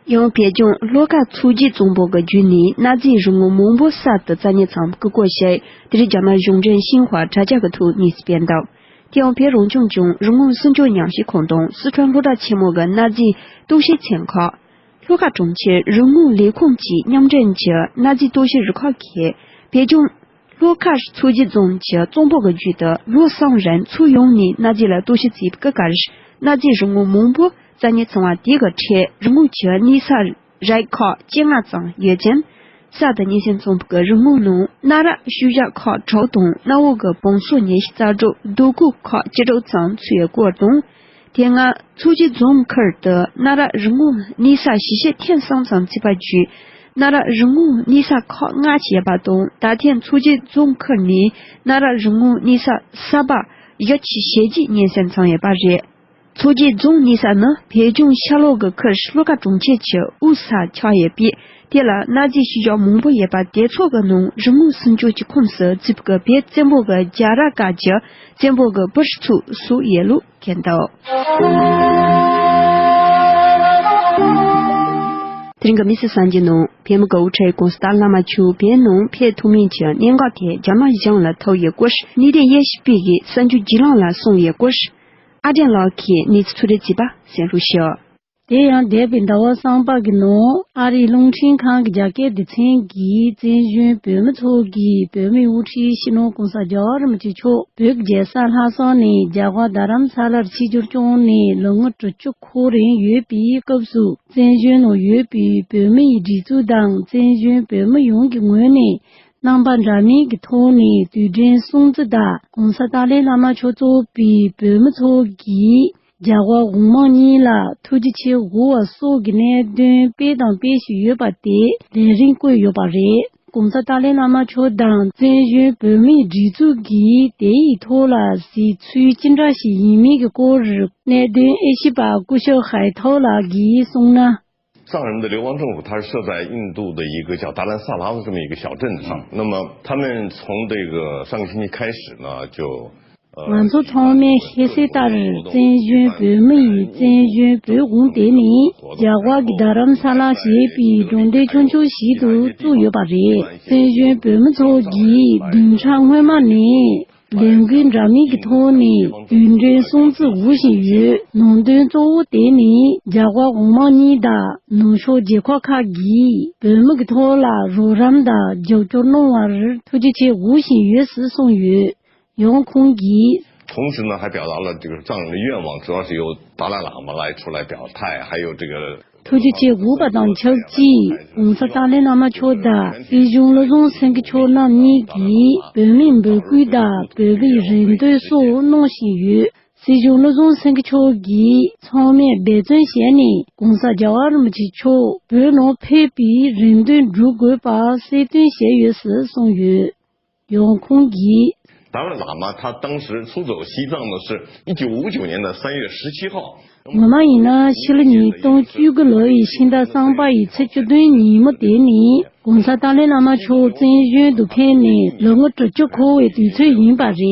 ཡང་བོད་ལྗོངས་ལྷོ་ཁ་མཚོ་རྒྱུད་རྫོང་དཔོན་གྱི་བརྒྱུད་ནས་གནའ་རྫས་རིན་གོང་མང་པོ་གསར་དུ་རྩ་གཉེར་ཚང་བའི་སྐུལ་སྐྱོད་བྱས། དེ་རིང་རྒྱ་ནག་གཞུང་འབྲེལ་ཤིན་ཧྭ་དྲ་རྒྱ་གི་ཐོག་གནས་ཚུལ་སྤེལ་འདུག་དེ་ཡང་བོད་རང་སྐྱོང་ལྗོངས་རིག་དངོས་སྲུང་སྐྱོབ་ཉམས་ཞིབ་ཁང་དང་སི་ཁྲོན་སློབ་གྲྭ་ཆེན་མོ་གི་གནའ་རྫས་རྟོག་ཞིབ་ཚན་ཁག་ལྷོ་ཁ་གྲོང་ཁྱེར་རིག་དངོས་ལས་ཁུངས་བཅས་མཉམ་འབྲེལ་གྱི་གནའ་རྫས་རྟོག་ཞིབ་རུ་ཁག་གིས་བོད་ལྗོངས་ལྷོ་ཁ་མཚོ་རྒྱུད་རྫོང་གི་རྫོང་དཔོན་གྱི་བརྒྱུད་དུ་ལོ་གསུམ་རིང་མཚོ་ཡོངས་ནས་གནའ་རྫས་ལ་རྟོག་ཞིབ་བྱས་པའི་སྐབས། གནའ་རྫས་རིན་གོང་མང་པོ་རྩ་གཉེར་ཚང་བ་དེ་གི་ཁྲོད་རིག་དངོས་ཀྱི་གནས་ས་རིགས་ཁག་བཅོ་ལྔ་ཙམ་ཡོད་ཅིང་། གསར་དུ་གནས་ཚུལ་ཚང་བའི་རིག་དངོས་ནང་གནའ་རབས་ཤུལ་བཞག་ཁག་དྲུག་དང་། གནའ་བོ་གི་བང་སོ་ཉི་ཤུ་རྩ་དྲུག་རྡོ་བརྐོས་ཁག་བཅུ་དྲུག་ཙམ་ཚུད་ཡོད་སྐོར་དང་། དེ་སྔ་མཚོ་རྒྱུད་རྫོང་ཁུལ་དུ་གནའ་རབས་རིག་དངོས་གནས་ས་ཞེ་ཤུགས་ཐེངས་གསུམ་ཙམ་བརྩིས་པ་བརྒྱུད། གནའ་རབས་རིག་དངོས་གནས་ས་ཁག་ལྔ་ཅིག་ཡོད་པ་དང་། ད་ཐེངས་མཚོ་རྒྱུད་རྫོང་ཁུལ་ནས་གནའ་རབས་རིག་དངོས་གནས་ས་གསར་པ་བཞི་ཅིག་ཞེ་གཅིག་སྙན་སེང་ཚང་ཡོད་པ་རེད། མཚོ་རྒྱུད་རྫོང་གནས་ས་ནི་བོད་ལྗོངས་ཤར་ལྷོ་གི་ཁུལ་ལྷོ་ཁ་གྲོང་ཁྱེར་གྱི་དབུས་སུ་ཆགས་ཡོད་པས། དེ་ལ་གནའ་རྫས་ཤུལ་བཞག་མང་པོ་ཡོད་པ་དེ་ཚོ་གི་ནང་རིག་དངོས་སྲུང་སྐྱོབ་ཀྱི་ཁོངས་སུ་བརྩིས་པའི་བོད་བཙན་པོ་གི་རྒྱལ་རབས་སྐབས་ཀྱི་བཙན་པོ་གི་པུ་རུ་ཚོགས་སུ་ཡོད་ལུགས་བཀོད་འདུག་དེ་རིང་གི་མི་སེར་གསར་འགྱུར་ནང་། བོད་མི་གི་དབུ་ཁྲིད་༸གོང་ས་ཏཱ་ལའི་བླ་མ་མཆོག་བོད་ནང་ཕེབས་ཐུབ་མིན་གྱི་གནད་འགག་དེ་རྒྱ་ནག་གཞུང་ལ་ཐུག་ཡོད་སྐོར། གནས་བརྟན་ཡེ་ཤེས་དཔལ་གྱིས་གསར་འགྱུར་བརྒྱུད་ལམ་ལ་གསུངས་ཡོད་སྐོར། ཨ་བྲན་ལགས་ཀྱིས་གནས་ཚུལ་ཐོ་འགོད་བྱས་པ་གསན་རོགས་ཞུ། དེ་ཡང་འདས་པའི་ཟླ་བ་གསུམ་པ་གི་ནང་ཨ་རིའི་རླུང་འཕྲིན་ཁང་གི་རྒྱ་སྐད་སྡེ་ཚན་གྱིས་བཙན་བྱོལ་བོད་མི་ཚོགས་ཀྱི་བོད་མིའི་དབུ་ཁྲིད་སྤྱི་ནོར་༸གོང་ས་༸རྒྱལ་བ་རིན་པོ་ཆེ་མཆོག་བོད་ཀྱི་རྒྱལ་ས་ལྷ་ས་ནས་རྒྱ་གར་རྡ་རམ་ས་ལར་ཆིབས་བསྒྱུར་བསྐྱངས་ནས་ལོ་ངོ་དྲུག་ཅུ་འཁོར་རིང་ཡོད་པའི་སྐབས་སུ། བཙན་བྱོལ་ནང་ཡོད་པའི་བོད་མིའི་སྒྲིག་འཛུགས་དང་བཙན་བྱོལ་བོད་མི་ཡོངས་ཀྱི་ངོས་ནས། རྣམ་པ་འདྲ་མིན་གྱི་ཐོག་ནས་དུས་དྲན་སྲུང་བརྩི་དང་༸གོང་ས་ཏཱ་ལའི་བླ་མ་མཆོག་གཙོས་པའི་བོད་མི་ཚོ་གིས་རྒྱལ་བ་དབུ་མ་གཉིས་ལ་ཐུགས་རྗེ་ཆེ་དགོས་པ་སོགས་ཀྱི་གནད་དོན་སྤེལ་དང་སྤེལ་བཞིན་ཡོད་པ་དེ་ལས་རིམ་བཀོད་ཡོད་པ་རེད། ༸གོང་ས་ཏཱ་ལའི་བླ་མ་མཆོག་དང་བཙན་བྱོལ་བོད་མིའི་སྒྲིག་འཛུགས་ཀྱིས་དེའི་ཐོག་ལ་གཟིགས་ཚུལ་ཅི་འདྲ་ཞིག་ཡིན་མིན་གྱི་སྐོར་གནད་དོན་དབྱེ་ཞིབ་པ་སྐུ་ཞབས་ཧའེ་ཐའོ་ལགས་ཀྱིས་གསུངས་ན།藏人的流亡政府，它是设在印度的一个叫达兰萨拉的这么一个小镇上。那么他们从这个上个星期开始呢，就呃，ང་ཚོ་ཚང་མས་ཤེས་གསལ་ལྟར་བཙན་བྱོལ་བོད་མི་ཡི་བཙན་བྱོལ་བོད་དབང་དེ་ནི་རྒྱ་གར་གྱི་རྡ་རམ་ས་ལ་ཞེས་པའི་གྲོང་རྡལ་ཆུང་ཆུང་ཞིག་ཏུ་བཙུགས་ཡོད་པ་རེད། བཙན་བྱོལ་བོད་མི་ཚོ་གིས་བདུན་ཕྲག་སྔོན་མ་ནས་ལས་འགུལ་འདྲ་མིན་གྱི་ཐོག་ནས་དུས་དྲན་སྲུང་བརྩི་འོས་བཞིན་ཡོད། ནང་དོན་གཙོ་བོ་དེ་ནི་རྒྱ་གར་གོང་མ་གཉིས་དང་ནུབ་ཕྱོགས་རྒྱལ་ཁབ་ཁག་གིས་བོད་མི་གི་ཐོག་ལ་རོགས་རམ་དང་རྒྱབ་སྐྱོར་གནང་བར་ཐུགས་རྗེ་ཆེ་འོས་བཞིན་ཡོད་ཟེར་གསུངས་ཡོད། ཡང་ཁོང་གིས། 同时呢，还表达了这个藏人的愿望，主要是由达赖喇嘛来出来表态，还有这个 ཐུགས་རྗེ་ཆེ་འོས་པ་དང་ཆབས་ཅིག ༸གོང་ས་ཏཱ་ལའི་བླ་མ་མཆོག་དང་སྲིད་སྐྱོང་བློ་བཟང་སེང་གེ་མཆོག་རྣམ་གཉིས་ཀྱིས་བོད་མིའི་འབོད་སྐུལ་དང་བོད་པའི་རེ་འདུན་སོགས་གནང་བཞིན་ཡོད། སྲིད་སྐྱོང་བློ་བཟང་སེང་གེ་མཆོག་གིས་ཚང་མས་འབད་བརྩོན་བྱས་ནས་༸གོང་ས་༸རྒྱལ་བ་རིན་པོ་ཆེ་མཆོག་བོད་ནང་ཕེབས་པའི་རེ་འདུན་སྒྲུབ་དགོས་པ་གསལ་སྟོན་བྱས་ཡོད་ཟེར་གསུངས་ཡོད། ཡང་ཁོང་གིས། 达赖喇嘛他当时出走西藏呢，是一九五九年的三月十七号。 ངོ་མ་ཡིན་ན་ཕྱི་ལོ་ཉིས་སྟོང་བཅུ་དགུ་ལོ་ཡི་ཕྱི་ཟླ་གསུམ་པ་ཡི་ཚེས་བཅུ་བདུན་ཉིན་མོ་དེ་ནི་༸གོང་ས་ཏཱ་ལའི་བླ་མ་མཆོག་བཙན་བྱོལ་དུ་ཕེབས་ནས་ལོ་ངོ་དྲུག་ཅུ་འཁོར་བའི་དུས་ཚོད་ཡིན་པ་རེད།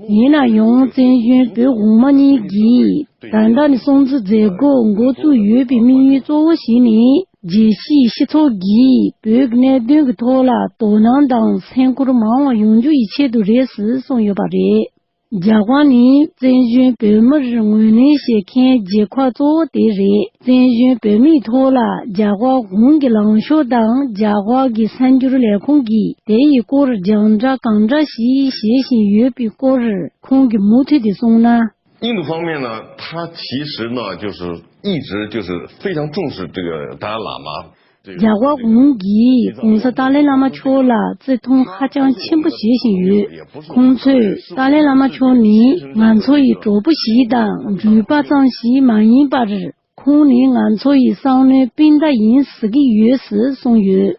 ཡིན་ན་ཡང་བཙན་བྱོལ་བོད་འོག་མ་གཉིས་ཀྱིས་ད་ལྟ་ནས་སྲུང་བརྩི་མཛད་སྒོ་འགོ་བཙུགས་ཡོད་པའི་དམིགས་ཡུལ་གཙོ་བོ་ཞིག་ནི། རྒྱལ་སྤྱིའི་སྤྱི་ཚོགས་ཀྱིས་བོད་ཀྱི་གནད་དོན་གྱི་ཐོག་ལ་དོ་སྣང་དང་སེམས་ཁུར་མང་བ་ཡོང་རྒྱུ་ཡི་ཆེད་དུ་རེད་ཟེར་གསུངས་ཡོད་པ་རེད། རྒྱ་གར་ནི་བཙན་བྱོལ་བོད་མིར་ངོས་ལེན་བྱེད་མཁན་རྒྱལ་ཁབ་གཙོ་བོ་དེ་རེད། བཙན་བྱོལ་བོད་མིའི་ཐོག་ལ་རྒྱ་གར་གཞུང་གི་ལངས་ཕྱོགས་དང་རྒྱ་གར་གྱི་གསར་འགྱུར་ལས་ཁུངས་ཀྱིས་དེ་ཡི་སྐོར་རྒྱང་བསྒྲགས་གང་འདྲ་ཞིག་བྱེད་བཞིན་ཡོད་པའི་སྐོར་ཁོང་གིས་མུ་མཐུད་དེ་གསུངས་ན། 印度方面呢，它其实呢，就是一直就是非常重视这个达赖喇嘛。 རྒྱ་གར་གཞུང་གིས་༸གོང་ས་ཏཱ་ལའི་བླ་མ་མཆོག་ལ་བརྩི་མཐོང་ཧ་ཅང་ཆེན་པོ་བྱེད་བཞིན་ཡོད། ཁོང་ཚོས་ཏཱ་ལའི་བླ་མ་མཆོག་ནི་ང་ཚོ་ཡི་གྲོགས་པོ་ཞིག་དང་འགྲུལ་པ་ཙམ་ཞིག་མ་ཡིན་པར། ཁོང་ནི་ང་ཚོ་ཡི་བསམ་བློའི་སྤུན་ཟླ་ཡིན་ཟེར་གྱི་ཡོད་ཟེར་གསུངས་ཡོད།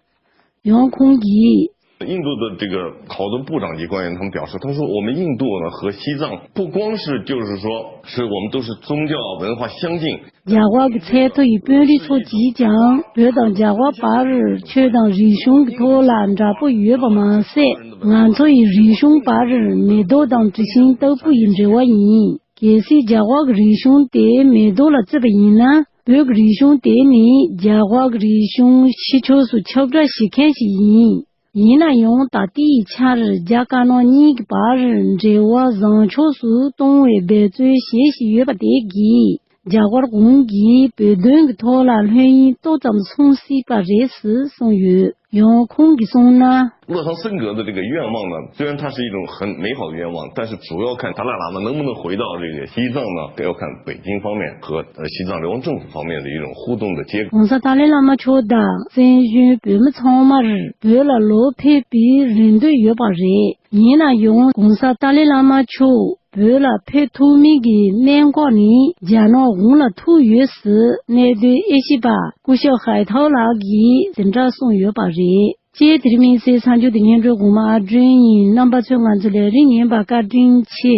ཡང་ཁོང་གིས། 印度的这个好多部长级官员，他们表示，他说我们印度呢和西藏不光是就是说是我们都是宗教文化相近。 རྒྱ་གར་གྱི་ཚད་མཐོ་ཡི་དཔོན་རིགས་ཚོ་གིས་ཀྱང་བོད་དང་རྒྱ་གར་བར་ཆོས་དང་རིག་གཞུང་གི་ཐོག་ལ་འདྲ་པོ་ཡོད་པ་མ་ཟད། ང་ཚོ་ཡི་རིག་གཞུང་བར་མེ་ཏོག་དང་དྲི་ཞིམ་ལྟ་བུ་ཡི་འབྲེལ་བ་ཡིན། གལ་སྲིད་རྒྱ་གར་གྱི་རིག་གཞུང་དེ་མེ་ཏོག་ལ་བརྩིས་པ་ཡིན་ན། བོད་ཀྱི་རིག་གཞུང་དེ་ནི་རྒྱ་གར་གྱི་རིག་གཞུང་ཕྱི་ཕྱོགས་སུ་ཁྱབ་བསྒྲགས་བྱེད་མཁན་ཞིག་ཡིན། ཡིན་ན་ཡང་ད་ལྟའི་ཆར་རྒྱ་དཀར་ནག་གཉིས་ཀྱི་བར་འབྲེལ་བ་བཟང་ཕྱོགས་སུ་གཏོང་བའི་འབད་བརྩོན་བྱེད་བཞིན་ཡོད་པ་དེ་གིས་རྒྱ་གར་གཞུང་གིས་བོད་དོན་གྱི་ཐོག་ལ་ལྷོད་གཡེང་ཏོག་ཙམ་སོང་སྲིད་པ་རེད་ཟེར་གསུངས་ཡོད། ཡང་ཁོང་གིས་གསུངས་ན། 乐堂森格的这个愿望呢，虽然它是一种很美好的愿望，但是主要看达赖喇嘛能不能回到这个西藏呢，要看北京方面和呃西藏流亡政府方面的一种互动的结果。 ༸གོང་ས་ཏཱ་ལའི་བླ་མ་མཆོག་དང་བཙན་བྱོལ་བོད་མི་ཚང་མར་བོད་ལ་ལོག་ཕེབས་པའི་རེ་འདུན་ཡོད་པ་རེད། ཡིན་ན་ཡང་༸གོང་ས་ཏཱ་ལའི་བླ་མ་མཆོག་བོད་ལ་ཕེབས་ཐུབ་མིན་གྱི་གནད་འགག་ནི་རྒྱ་ནག་གཞུང་ལ་ཐུག་ཡོད་ཟེར་གནད་དོན་དབྱེ་ཞིབ་པ་སྐུ་ཞབས་ཧའེ་ཐའོ་ལགས་ཀྱིས་དེ་འདྲ་གསུངས་ཡོད་པ་རེད། ཅེས་དེ་རིང་མིང་སའི་གསར་འགྱུར་དེ་སྙན་སྒྲོན་གོང་མ་ཨ་སྒྲོན་ཡིན། རྣམ་པ་ཚོས་ང་ཚོ་ལས་རིམ་ཉན་པར་བཀའ་དྲིན་ཆེ།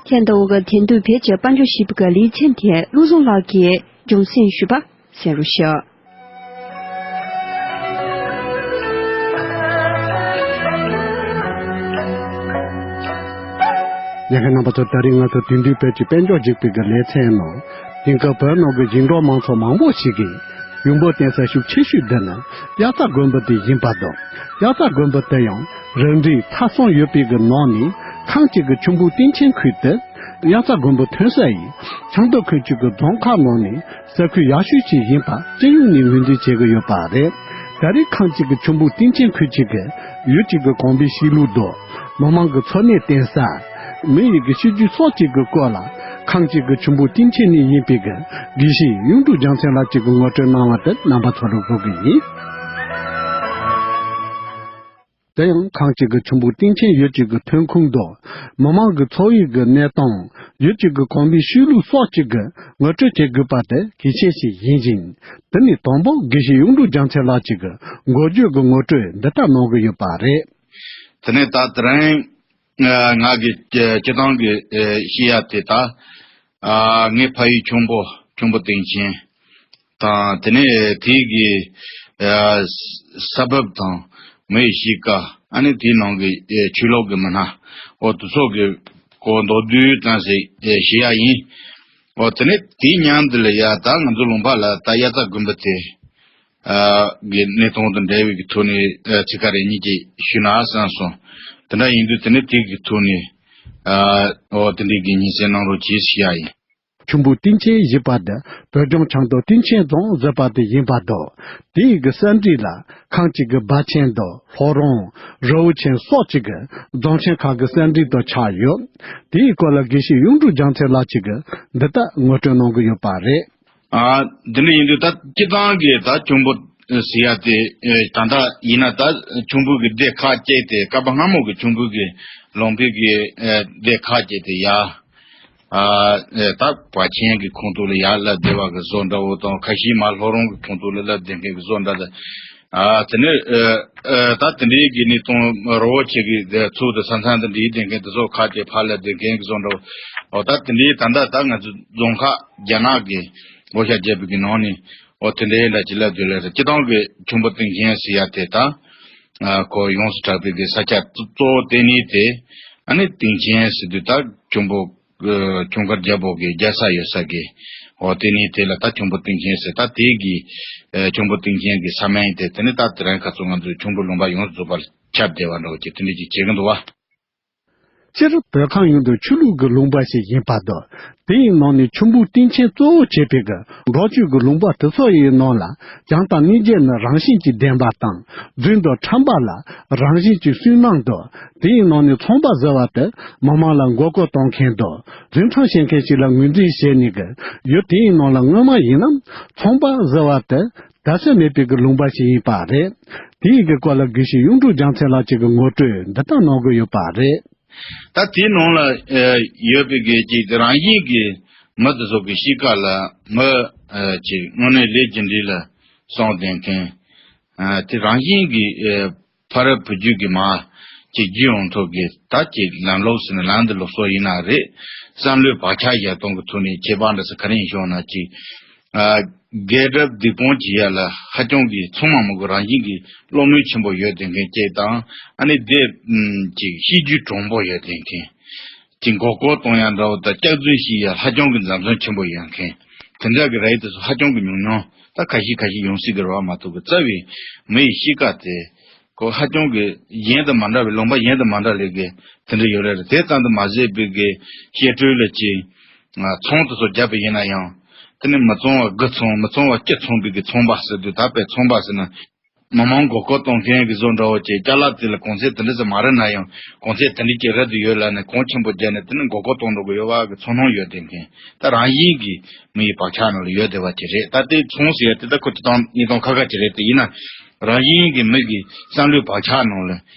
ཁྱེད་ལྟ་བུ་གི་དེང་དུས་བེད་སྤྱོད་དཔལ་འབྱོར་ཞིབ་པའི་ལེ་ཚན་དེ་བློ་བཟང་ལགས་ཀྱིས་སྦྱོང་སེམས་ཞུས་པ་གསན་རོགས་ཞུ། ཉན་མཁན་རྣམ་པ་ཚོ། ད་རིང་ང་ཚོ་དེང་དུས་བོད་ཀྱི་དཔལ་འབྱོར་འཇིགས་པའི་གི་ལེ་ཚན་ནང་དེང་སྐབས་བོད་ནང་གི་ཞིང་འབྲོག་མང་ཚོགས་མང་པོ་ཞིག་གིས་ཡུལ་འབོར་བརྟེན་ས་ཤུགས་ཆེ་ཤོས་འདི་ནི་དབྱར་རྩྭ་དགུན་འབུ་དེ་ཡིན་པ་དང་། དབྱར་རྩྭ་དགུན་འབུ་དེ་ཡང་རང་འགྲེལ་མཐའ་སྲུང་ཡོད་པའི་གི་ནང་ནས་ཁམས་གཅིག་གི་ཆུ་འབུ་སྟེང་ཆེན་ཁུལ་དེ་དབྱར་རྩྭ་དགུན་འབུ་ཐོན་ས་ཡི་ཆབ་མདོ་ཁུལ་གཅིག་གི་རྫོང་ཁག་ནང་ནས་ས་ཁུལ་ཡག་ཤོས་ཅིག་ཡིན་པ་སྤྱི་ཡོངས་ནས་ངོས་འཛིན་བྱེད་ཀྱི་ཡོད་པ་རེད། ད་རེས་ཁམས་གཅིག་གི་ཆུ་འབུ་སྟེང་ཆེན་ཁུལ་གཅིག་གི་ཡུལ་གཅིག་གི་གོམས་པའི་གཤིས་ལུགས་དང་། མི་མང་གི་འཚོ་གནས་བརྟེན་ས། མི་ཡི་གི་གཤིས་རྒྱུད་སོགས་ཀྱི་གི་སྐོར་ལ་ཁམས་གཅིག་གི་ཆུ་འབུ་སྟེང་ཆེན་ནས་ཡིན་པའི་གི་དགེ་བཤེས་གཡུང་དྲུང་རྒྱལ་མཚན་ལགས་ཀྱིས་གི་ངོ་སྤྲོད་གནང་བ་དེ་རྣམ་པ་ཚོར་བསྐུར་གི་ཡིན། དེ་ཡང་ཁག་ཅིག་གི་ཆུ་འབུད་སྟེང་ཆེན་ཡུལ་གཅིག་གི་ཐོན་ཁུངས་དང་། མི་མང་གི་འཚོ་བའི་གི་གནས་སྟངས། ཡུལ་གཅིག་གི་གོམས་པའི་ཤུལ་ལུས་སོགས་གཅིག་གི་ངོ་སྤྲོད་བྱེད་དགོས་པ་དེ་གལ་ཆེ་ཞིག་ཡིན་ཞིང་། དེ་ནས་དང་པོ་དགེ་བཤེས་གཡུང་དྲུང་རྒྱལ་མཚན་ལགས་གཅིག་གི་འགོ་བརྗོད་ཀྱི་ངོ་སྤྲོད་འདི་ལྟར་གནང་གི་ཡོད་པ་རེད། དེ་ནས་ད་དེ་རིང་ང་གི་སྤྱི་བཏང་གི་བཤད་ཡ་དེ་ད་ངའི་ཕ་ཡུལ་ཁྱུང་པོ་ཁྱུང་པོ་སྟེང་ཆེན། དང་། དེ་ནས་དེའི་གི་ཨ་ས་བབ་དང་། མི་ཡི་གཤིས་ཀ། ཨ་ནི་དེའི་ནང་གི་ཨེ་ཆོས་ལུགས་ཀྱི་མི་སྣ། འོ་དེ་ཚོ་གི་སྐོར་མདོར་བསྡུས་ཙམ་ཞིག་ཨེ་ཞུ་ཡ་ཡིན། འོ་དེ་ནས་དེའི་མཉམ་དུ་ལ་ཡ་ད་ང་ཚོ་ལུང་པ་ལ་ད་དབྱར་རྩྭ་དགུན་འབུ་དེ་ཨ་གི་གནས་སྟངས་དང་འབྲེལ་བའི་གི་ཐོག་ནས་ཨ་ཚིག་ཁ་རེ་གཉིས་ཅིག་ཞུས་ན་བསམ་སོང་། དེ་འདྲ་ཡིན་དུས་དེ་ནས་དེ་གི་ཐོག་ནས་ཨ་འོ་དེ་འདྲའི་གི་སྙན་སེང་གནང་རོགས་གྱིས་ཞུ་ཡ་ཡིན། ཆུ་འབུད་སྟེང་ཆེན་ཞེས་པ་དེ་བོད་ལྗོངས་ཆེན་མདོ་སྟེང་ཆེན་རྫོང་ཟེར་བ་དེ་ཡིན་པ་དང་། དེའི་གི་ས་འགྲིག་ལ་ཁམས་གཅིག་གི་སྦ་ཆེན་དང་ལྷོ་རོང་། རི་བོ་ཆེན་སོགས་གཅིག་གི་རྫོང་ཆེན་ཁག་གི་ས་འགྲིག་དང་ཆགས་ཡོད། དེའི་སྐོར་ལ་དགེ་བཤེས་གཡུང་དྲུང་རྒྱལ་མཚན་ལགས་གཅིག་གིས་འདི་ལྟར་ངོ་སྤྲོད་གནང་གི་ཡོད་པ་རེད། ཨ་འདི་འདྲ་ཡིན་དུས་ད་སྤྱི་བཏང་གི་ད་ཆུ་འབུད་ཟེར་ཡ་དེ་ཨེ་ད་ལྟ་ཡིན་ན་ད་ཆུ་འབུད་ཀྱི་སྡེ་ཁག་བཅད་དེ་སྐབས་སྔ་མོ་གི་ཆུ་འབུད་ཀྱི་ལུང་པའི་གི་ཨེ་སྡེ་ཁག་བཅད་དེ་ཡ། ཨ་ཨེ་ད་བ་ཆེན་གྱི་ཁོངས་གཏོགས་ལ་ཡར་སླེབས་བསྡད་པ་གི་བཟོ་འདྲ་བོ་དང་། ཁ་ཤས་མར་ལྷོ་རོང་གི་ཁོངས་གཏོགས་ལ་སླེབས་བསྡད་མཁན་གྱི་བཟོ་འདྲ་དང་། ཨ་དེ་ནས་ཨེ་ཨེ་ད་དེ་འདྲའི་གི་གནས་སྟངས་རི་བོ་ཆེ་གི་ཚུལ་དུ་ས་མཚམས་དང་འདྲེས་བསྡད་མཁན་དེ་ཚོ་ཁག་ཅིག་ཕར་སླེབས་བསྡད་མཁན་གྱི་བཟོ་འདྲ་བོ། འོ་ད་དེ་འདྲའི་ད་ལྟ་ད་ང་ཚོ་རྫོང་ཁག་རྒྱ་ནག་གི་འོ་ཤ་བརྒྱབ་པའི་གི་ནང་ནས་འོ་དེ་འདྲའི་འདྲ་ཅིག་སླེབས་བསྡད་ལ་རེད། སྤྱི་བཏང་གི་ཆུ་འབུད་སྟེང་ཆེན་ཟེར་ཡ་དེ་ད་ཨ་ཁོ་ཡོངས་སུ་གྲགས་པའི་གི་ས་ཆ་གཙོ་བོ་ལྟེ་གནས་དེ། ཨ་ནི་སྟེང་ཆེན་ཟེར་དུས་ད་ཆུ་འབུད་ཨ་ཁྱུང་དཀར་རྒྱལ་པོ་གི་རྒྱལ་ས་ཡོད་ས་གི་འོ་ལྟེ་གནས་དེ་ལ་ད་ཆུ་འབུད་སྟེང་ཆེན་ཟེར། ད་དེ་གི་ཨ་ཆུ་འབུད་སྟེང་ཆེན་གི་ས་མིང་དེ་དེ་ནི་ད་དེ་རིང་ཁ་སང་ང་ཚོའི་ཆུ་འབུད་ལུང་པ་ཡོངས་སུ་རྫོགས་པ་ལ་ཁྱབ་བསྡད་པ་འདྲ་བོ་ཅིག་དེ་འདྲ་ཅིག་བྱེད་ཀྱི་འདུག་བ། སྤྱིར་བོད་ཁམས་ཡོངས་དུ་ཆོས་ལུགས་ཀྱི་ལུང་པ་ཞིག་ཡིན་པ་དང་། དེའི་ནང་ནས་ཆུ་འབུད་སྟེང་ཆེན་གཙོ་བོ་བྱས་པའི་གི་འབྲོག་ཆོས་ཀྱི་ལུང་པ་དེ་ཚོ་ཡི་ནང་ལ་བྱམས་དང་སྙིང་རྗེ་ནི་རང་བཞིན་གྱིས་ལྡན་པ་དང་། རྫུན་དང་ཁྲམ་པ་ལ་རང་བཞིན་གྱིས་སུན་སྣང་དང་། དེའི་ནང་ནས་ཚོང་པ་ཟེར་བ་དེ་མི་མང་ལ་མགོ་སྐོར་གཏོང་མཁན་དང་། རྫུན་ཕྲུག་བཤད་མཁན་ཞིག་ལ་ངོས་འཛིན་བྱས་ནས་གི་ཡུལ་དེའི་ནང་ལ་སྔོན་མ་ཡིན་ན་ཚོང་པ་ཟེར་བ་དེ་ད་ཚོད་མེད་པའི་གི་ལུང་པ་ཞིག་ཡིན་པ་རེད། དེའི་གི་སྐོར་ལ་དགེ་བཤེས་གཡུང་དྲུང་རྒྱལ་མཚན་ལགས་ཀྱིས་གི་ངོ་སྤྲོད་འདི་ལྟར་གནང་གི་ཡོད་པ་རེད། ད་དེའི་ནང་ལ་ཨེ་ཡོད་པའི་གི་ཅིག་རང་བཞིན་གྱི་མི་དེ་ཚོ་གི་གཤིས་ཀ་ལ་མི་ཨེ་ཅིག་དངོས་གནས་ལས་རྒྱུ་འབྲས་ལ་སོང་བསྡད་མཁན། ཨེ་དེ་རང་བཞིན་གྱི་ཨེ་ཕ་རབས་བུ་རྒྱུད་ཀྱི་མ་ཅིག་རྒྱུད་ཡོངས་ཐོག་གི་ད་ཅིག་ལམ་ལུགས་ཟེར་ན་ལམ་འདི་ལུགས་སྲོལ་ཡིན་ན་རེད། བསམ་བློའི་བག་ཆགས་བཞག་སྟངས་ཀྱི་ཐོག་ནས་ཁྱད་པར་འདྲ་ས་ག་རེ་ཡིན་ཞུ་ན་ཅིག་ཨ་རྒས་གྲབས་སྡིག་སྤོང་བྱེད་ཡ་ལ་ཧ་ཅང་གི་ཚང་མ་མི་དགོས། རང་བཞིན་གྱི་བློ་མོས་ཆེན་པོ་ཡོད་བསྡད་མཁན་གཅིག་དང་། ཨ་ནི་དེ་ཨམ་ཅིག་གཤིས་རྒྱུད་དྲང་པོ་ཡོད་བསྡད་མཁན། ཅིག་མགོ་སྐོར་གཏོང་ཡ་འདྲ་བོ་དང་སྐྱག་རྫུན་བཤད་ཡ་ཧ་ཅང་གི་འཛེམ་ཟོན་ཆེན་པོ་ཡོད་མཁན། དེ་འདྲ་གི་རིགས་དེ་ཚོ་ཧ་ཅང་གི་ཉུང་ཉུང་། ད་ཁ་ཤས་ཁ་ཤས་ཡོང་སྲིད་ཀྱི་རེད་བ། མ་གཏོགས་གི་རྩ་བའི་མི་ཡི་གཤིས་ཀ་དེ་ཁོ་ཧ་ཅང་གི་གཞན་དང་མ་འདྲ་བའི་ལུང་པ་གཞན་དང་མ་འདྲ་ལས་ཀྱི་དེ་འདྲ་ཡོད་རེད། དེ་ཙམ་དུ་མ་ཟད་པའི་གི་བཤད་སྲོལ་ལ་ཅིག་ཚོང་དེ་ཚོ་བརྒྱབ་པ་ཡིན་ན་ཡང་། དེ་ནི་མི་ཚང་བ་དགུ་ཚང་། མི་ཚང་བ་བཅུ་ཚང་བའི་གི་ཚོང་པ་ཟེར་དུས། ད་དཔེ་ཚོང་པ་ཟེར་ན་མི་མང་མགོ་སྐོར་གཏོང་མཁན་གི་བཟོ་འདྲ་བོ་ཅིག་ཅ་ལག་དེ་ལ་གོང་ཚད་དེ་འདྲ་ཙམ་མ་རེད་ན་ཡང་། གོང་ཚད་དེ་འདྲ་ཅིག་རེད་དུ་ཡོད་ལབ་ནས་གོང་ཆེན་པོ་བརྒྱབ་ནས་དེ་ནི་མགོ་སྐོར་གཏོང་འགྲོ་གི་ཡོད་པ་གི་ཚོར་སྣང་ཡོད་བསྡད་མཁན། ད་རང་བཞིན་གྱིས་མི་ཡི་བག་ཆགས་ནང་ལ་ཡོད་བསྡད་པ་ཅིག་རེད། ད་དེ་ཚོང་ཟེར་ཡ་དེ་ད་ཁོ་སྤྱི་བཏང་གནས་སྟངས་ཁག་ཁག་ཅིག་རེད། དེ་ཡིན་ན་རང་བཞིན་གྱིས་མི་གི་བསམ་བློའི་བག་ཆགས་ནང་ལ་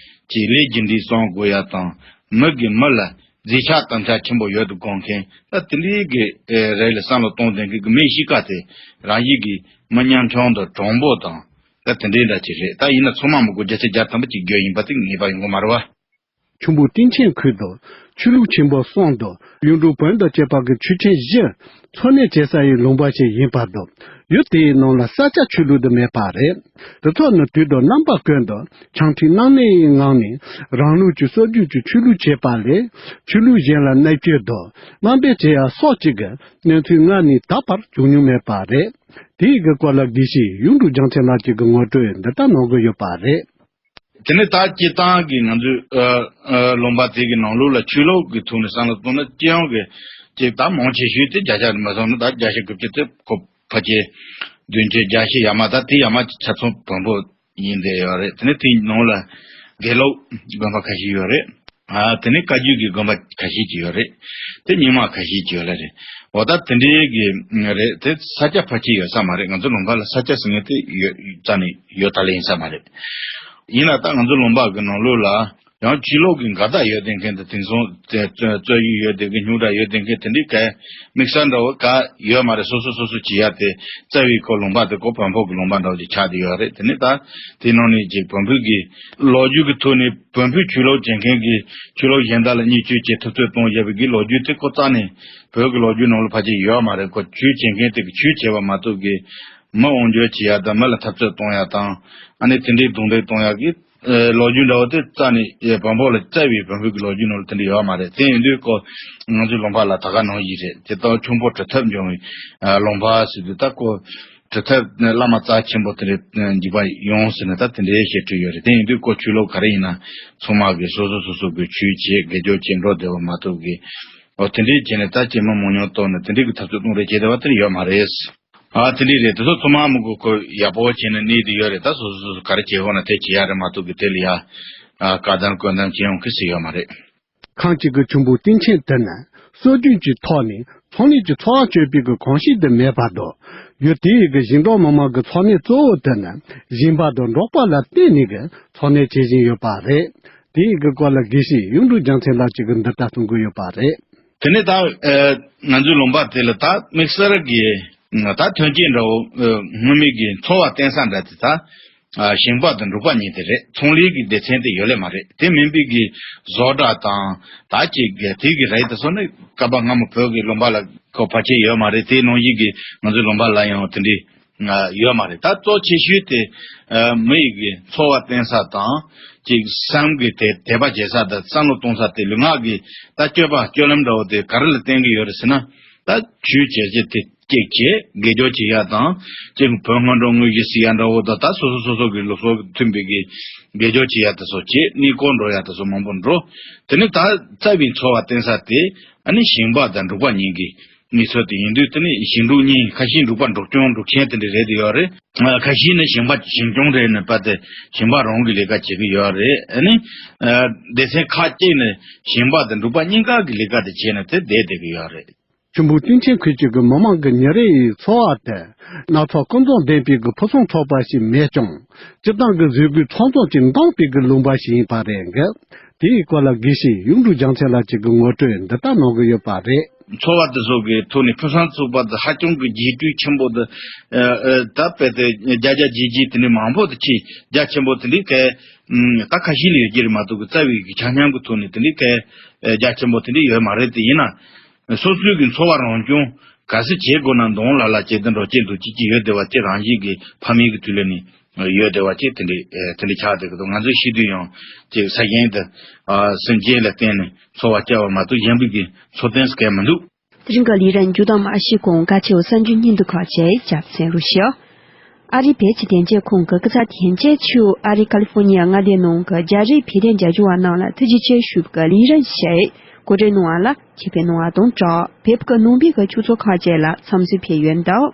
ཅིག་ལས་རྒྱུ་འབྲས་བསམ་དགོས་ཡ་དང་། མི་གི་མི་ལ་བརྗེད་ཆགས་དམ་བཅའ་ཆེན་པོ་ཡོད་དུ་དགོས་མཁན། ད་དེ་འདྲའི་གི་རིགས་ལ་བསམ་བློ་གཏོང་བསྡད་མཁན་གི་མིའི་གཤིས་ཀ་དེ་རང་བཞིན་གྱིས་མི་ཉམ་ཆུང་དང་དྲང་པོ་དང་། ད་དེ་འདྲའི་འདྲ་ཅིག་རེད། ད་ཡིན་ན་ཚང་མ་མི་དགོས། བརྒྱ་ཆ་བརྒྱ་ཐམ་པ་གཅིག་གྱུར་ཡིན་པ་དེ་ངེས་པ་ཡོང་གི་མ་རེད་བ། ཆུ་འབུད་སྟེང་ཆེན་ཁུལ་དུ་ཆོས་ལུགས་ཆེན་པོ་གསུམ་དང་གཡུང་དྲུང་བོན་དང་བཅས་པ་གི་ཆོས་ཆེན་བཞི་འཚོ་གནས་བྱེད་ས་ཡི་ལུང་པ་ཞིག་ཡིན་པ་དང་། ཡུལ་དེའི་ནང་ལ་ས་སྐྱ་ཆོས་ལུགས་དེ་མེད་པ་རེད། དེ་ཚོ་ནི་དུས་དང་རྣམ་པ་ཀུན་ཏུ་འཆམ་མཐུན་རྣམ་གནས་ཡི་ངང་ནས་རང་ལུགས་ཀྱི་སྲོལ་རྒྱུན་གྱི་ཆོས་ལུགས་བྱེད་པ་ལས། ཆོས་ལུགས་གཞན་ལ་མནར་གཅོད་དང་དམའ་འབེབས་བྱེད་ཡ་སོགས་ཀྱི་གནས་ཚུལ་སྔར་ནས་ད་བར་བྱུང་མྱོང་མེད་པ་རེད། དེའི་གི་སྐོར་ལ་དགེ་བཤེས་གཡུང་དྲུང་རྒྱལ་མཚན་ལགས་ཀྱིས་གི་ངོ་སྤྲོད་འདི་ལྟར་གནང་གི་ཡོད་པ་རེད། དེ་ནས་ད་སྤྱིར་བཏང་གི་ང་ཚོའི་ཨ་ཨ་ལུང་པ་དེ་གི་ནང་ལོགས་ལ་ཆོས་ལུགས་ཀྱི་ཐོག་ནས་བསམ་བློ་གཏོང་ན། སྤྱི་ཡོངས་ཀྱི་ཅིག་ད་མང་ཆེ་ཤོས་དེ་བརྒྱ་ཆ་མ་སོང་ན་ད་བརྒྱ་ཆ་དགུ་བཅུ་དེ་ཁོ་ཕལ་ཆེར་བདུན་ཅུ་བརྒྱད་ཅུ་ཡར་མར། ད་དེ་ཡར་མར་ཆ་ཚང་བོན་པོ་ཡིན་བསྡད་ཡོད་རེད། དེ་ནས་དེའི་ནང་ལ་དགེ་ལུགས་དགོན་པ་ཁ་ཤས་ཡོད་རེད། ཨ་དེ་ནས་བཀའ་བརྒྱུད་ཀྱི་དགོན་པ་ཁ་ཤས་ཅིག་ཡོད་རེད། དེ་རྙིང་མ་ཁ་ཤས་ཅིག་ཡོད་ལ་རེད། འོ་ད་དེ་འདྲའི་གི་རེད། དེ་ས་སྐྱ་ཕལ་ཆེར་ཡོད་ས་མ་རེད། ང་ཚོ་ལུང་པ་ལ་ས་སྐྱ་ཟེར་མཁན་དེ་ཡོད་རྩ་ནས་ཡོད་ད་ལེ་ཡིན་ས་མ་རེད། ཡིན་ན་ད་ང་ཚོ་ལུང་པ་གི་ནང་ལོགས་ལ་ཡང་ཆོས་ལུགས་ཀྱི་འགལ་ཟླ་ཡོད་བསྡད་མཁན་དང་། དེང་སང་རྩོད་རྩོད་རྩོད་ཡིག་ཡོད་བསྡད་མཁན། རྙོག་དྲ་ཡོད་བསྡད་མཁན་དེ་འདྲའི་ག་དམིགས་བསལ་འདྲ་བོ་ག་ཡོད་མ་རེད། སོ་སོ་སོ་སོ་བྱེད་ཡ་དེ། རྩ་བའི་ཁོ་ལུང་པ་དེ་ཁོ་བོན་པོ་གི་ལུང་པ་འདྲ་བོ་ཅིག་ཆགས་བསྡད་ཡོད་རེད། དེ་ནས་ད་དེ་ནང་ནས་ཅིག་བོན་པོ་གི་ལོ་རྒྱུས་ཀྱི་ཐོག་ནས་བོན་པོའི་ཆོས་ལུགས་བྱེད་མཁན་གྱི་ཆོས་ལུགས་གཞན་དག་ལ་བརྙས་བཅོས་བྱེད་འཐབ་རྩོད་གཏོང་བཞག་པའི་གི་ལོ་རྒྱུས་དེ་ཁོ་རྩ་ནས་བོད་ཀྱི་ལོ་རྒྱུས་ནང་ལ་ཕལ་ཆེར་ཡོད་མ་རེད། ཁོ་ཆོས་བྱེད་མཁན་དེ་གི་ཆོས་བྱེད་པ་མ་གཏོགས་གི་མི་དབང་སྒྱུར་བྱེད་ཡ་དང་། མི་ལ་འཐབ་རྩོད་གཏོང་ཡ་དང་། ཨ་ནི་དེ་འདྲའི་རྡུང་རྡེག་གཏོང་ཡ་གི་ཨ་ལོ་རྒྱུས་འདྲ་བོ་དེ་རྩ་ནས་ཨ་བོན་པོ་ལ། རྩ་བའི་བོན་པོ་གི་ལོ་རྒྱུས་ནང་ལ་དེ་འདྲ་ཡོད་མ་རེད། དེ་ཡིན་དུས་ཁོ་ང་ཚོའི་ལུང་པ་ལ་ད་ག་ནང་བཞིན་རེད། དེ་ལྟར་ཁྱུང་པོ་གྲི་ཐབས་འབྱུང་བའི་ཨ་ལུང་པ་ཟེར་དུས། ད་ཁོ་གྲི་ཐབས་བླ་མ་རྩ་ཆེན་པོ་དེ་འདྲའི་འཇིགས་པ་ཡོང་ཟེར་ནས་ད་དེ་འདྲའི་བཤད་སྲོལ་ཡོད་རེད། དེ་ཡིན་དུས་ཁོ་ཆོས་ལུགས་ག་རེ་ཡིན་ན་ཚང་མ་གི་སོ་སོ་སོ་སོ་གི་ཆོས་བྱེད་དགེ་སྦྱོར་བྱེད་འགྲོ་བསྡད་པ་མ་གཏོགས་གི། འོ་དེ་འདྲའི་བྱས་ནས་ད་ཅིག་མི་མང་ཉུང་བཏང་ནས་དེ་འདྲའི་གི་འཐབ་རྩོད་གཏོང་རེས་བྱེད་བསྡད་པ་དེ་ཡོད་མ་རེད། ཨ་དེ་འདྲ་རེད། དེ་ཚོ་ཚང་མ་མི་དགོས། ཁོ་ཡག་པོ་བྱས་ནས་གནས་དེ་ཡོད་རེད། ད་སོ་སོ་སོ་སོ་ག་རེ་བྱེད་དགོས་ན་དེ་བྱེད་ཡ་རེད་མ་གཏོགས་གི་དེ་ལ་ཡ་ཨ་བཀག་དམ་བཀོད་དམ་བྱེད་ཡོང་གི་སྲིད་ཡོད་མ་རེད། ཁམས་གཅིག་གི་ཆུན་པོ་སྟེང་ཆེན་དེ་ནི་སྲོལ་རྒྱུན་གྱི་ཐོག་ནས་ཚོང་ལས་ཀྱི་འཚོ་བ་སྤྱོད་པའི་གི་གོམས་གཤིས་དེ་མེད་པ་དང་། ཡུལ་དེའི་གི་ཞིང་འབྲོག་མི་མང་གི་འཚོ་གནས་གཙོ་བོ་དེ་ནི་ཞིང་པ་དང་འབྲོག་པ་ལ་བརྟེན་ནས་གི་འཚོ་གནས་བྱེད་བཞིན་ཡོད་པ་རེད། དེའི་གི་སྐོར་ལ་དགེ་བཤེས་གཡུང་དྲུང་རྒྱལ་མཚན་ལགས་ཀྱིས་གི་འདི་ལྟར་གསུང་གི་ཡོད་པ་རེད། དེ་ནས་ད་ཨ་ང་ཚོའི་ལུང་པ་དེ་ལ་ད་དམིགས་བསལ་གྱི་ད་ཐོན་སྐྱེད་འདྲ་བོ་ཨ་སྔོན་མའི་གི་འཚོ་བ་བརྟེན་ས་འདྲ་དེ་ད་ཨ་ཞིང་པ་དང་འབྲོག་པ་གཉིས་དེ་རེད། ཚོང་ལས་ཀྱི་སྡེ་ཚན་དེ་ཡོད་ལེ་མ་རེད། དེ་མིན་པའི་གི་བཟོ་གྲྭ་དང་ད་ཅིག་གི་དེ་གི་རེད། དེ་ཚོ་ནི་སྐབས་སྔ་མོ་བོད་ཀྱི་ལུང་པ་ལ་ཁོ་ཕལ་ཆེར་ཡོད་མ་རེད། དེ་ནང་བཞིན་གི་ང་ཚོའི་ལུང་པ་ལ་ཡང་དེ་འདྲའི་ཡོད་མ་རེད། ད་གཙོ་ཆེ་ཤོས་དེ་ཨ་མི་ཡི་གི་འཚོ་བ་བརྟེན་ས་དང་། ཅིག་བསམ་གི་དེ་དད་པ་བྱེད་ས་དང་བསམ་བློ་གཏོང་ས་དེ་ལུས་ངག་གི་ད་སྤྱོད་པ་སྤྱོད་ལམ་འདྲ་བོ་དེ་ག་རེ་ལ་བརྟེན་གི་ཡོད་རེད་ཟེར་ན། ད་ཆོས་བྱེད་ཀྱི་དེ་གཅིག་བྱེད། དགེ་སྦྱོར་བྱེད་ཡ་དང་། ཅིག་བོད་སྔོན་འགྲོ་དངོས་གཞི་ཟེར་ཡ་འདྲ་བོ་དང་། ད་སོ་སོ་སོ་སོ་གི་ལུགས་སྲོལ་མཐུན་པའི་གི་དགེ་སྦྱོར་བྱེད་ཡ་དེ་ཚོ་བྱེད། གནས་སྐོར་འགྲོ་ཡ་དེ་ཚོ་མང་པོ་འགྲོ། དེ་ནི་ད་རྩ་བའི་འཚོ་བ་བརྟེན་ས་དེ་ཨ་ནི་ཞིང་པ་དང་འབྲོག་པ་གཉིས་ཀྱི་གནས་ཚུལ་དེ་ཡིན་དུས། དེ་ནི་ཞིང་འབྲོག་གཉིས། ཁ་ཤས་འབྲོག་པ་འབྲོག་སྐྱོང་འབྲོག་ཆེན་དེ་འདྲ་རེད་ཡོད་རེད། ཁ་ཤས་ནི་ཞིང་པ་ཞིང་སྐྱོང་རེད་ནི་པ་དེ་ཞིང་པ་རང་གི་ལས་ཀ་བྱེད་ཀྱི་ཡོད་རེད། ཨ་ནི་སྡེ་ཚན་ཁག་ཅིག་ནི་ཞིང་པ་དང་འབྲོག་པ་གཉིས་ཀ་གི་ལས་ཀ་དེ་བྱས་ནས་དེ་བསྡད་བསྡད་ཀྱི་ཡོད་རེད། ཆུན་པོ་སྟེང་ཆེན་ཁུལ་གཅིག་གི་མི་མང་གི་ཉིན་རེའི་འཚོ་བ་དེ་སྣ་ཚོགས་ཀུན་རྫོབ་ལྡན་པའི་གི་ཕུན་སུམ་ཚོགས་པ་ཞིག་མེད་ཀྱང་། སྤྱིར་བཏང་གི་ཟས་གོས་ཚང་ཚང་ཅིག་འདང་པའི་གི་ལུང་པ་ཞིག་ཡིན་པ་རེད་འགི། དེའི་སྐོར་ལ་དགེ་བཤེས་གཡུང་དྲུང་རྒྱལ་མཚན་ལགས་ཀྱིས་གི་ངོ་སྤྲོད་འདི་ལྟར་གནང་གི་ཡོད་པ་རེད། འཚོ་བ་དེ་ཚོ་གི་ཐོག་ནས་ཕུན་སུམ་ཚོགས་པ་དང་ཧ་ཅང་གི་རྒྱས་སྤྲོས་ཆེན་པོ་དང་། ཨ་ཨ་ད་དཔེ་དེ་རྒྱ་རྒྱ་རྗེས་རྗེས་དེ་འདྲའི་མང་པོ་དང་། ཆེས་རྒྱ་ཆེན་པོ་དེ་འདྲའི་ག་ད་ཁ་ཤས་ལ་ཡོད་ཀྱི་རེད་མ་གཏོགས་གི། རྩ་བའི་གི་ཆ་མཉམ་གི་ཐོག་ནས་དེ་འདྲའི་ག་རྒྱ་ཆེན་པོ་དེ་འདྲའི་ཡོད་མ་རེད། དེ་ཡིན་ན་སོ་སོའི་གི་འཚོ་བ་རང་སྐྱོང་ག་ཚོད་བྱེད་དགོས་ན། འདང་ལ་ལ་བྱེད་དེ་འགྲོ་བྱེད་འདུག་ཅིག་ཅིག་ཡོད་བསྡད་པ་ཅིག་རང་བཞིན་གི་ཕ་མེས་གི་དུས་ལས་ནས་ཡོད་བསྡད་པ་ཅིག་དེ་འདྲའི་དེ་འདྲའི་ཆགས་བསྡད་གི་འདུག་ང་ཚོའི་ཤེས་དུས་ཡང་ཅིག་ས་ཞིང་དེ་སེམས་ཅན་ལ་བརྟེན་ནས་འཚོ་བ་སྐྱེལ་བ་མ་གཏོགས་གཞན་པའི་གི་འཚོ་རྟེན་གང་མི་འདུག་དེ་རིང་གི་ལས་རིམ་མཇུག་བསྡོམས་མ་ཞུས་གོང་། གལ་ཆེ་བའི་གསར་འགྱུར་སྙིང་བསྡུས་ཁག་ཅིག་སྐྱབས་མཚན་རུ་ཞུ། ཨ་རིའི་བོད་ཀྱི་དོན་གཅོད་ཁང་གི་སྐུ་ཚབ་དོན་གཅོད་མཆོག་ཨ་རིའི་ཀ་ལི་ཧྥོ་ནི་ཡ་མངའ་སྡེའི་ནང་གི་རྒྱ་རིགས་བོད་དོན་རྒྱབ་སྐྱོར་བ་རྣམས་ལ་ཐུགས་རྗེ་ཆེ་ཞུ་བའི་ལས་རིམ་ཞིག་གོ་སྒྲིག་གནང་བ་ལ་ཆེད་ཕེབས་གནང་བ་དང་སྦྲགས། བོད་ཀྱི་ནང་པའི་གི་ཆོས་ཚོགས་ཁག་ཅིག་ལ་འཚམས་གཟིགས་ཕེབས་ཡོད་འདུག་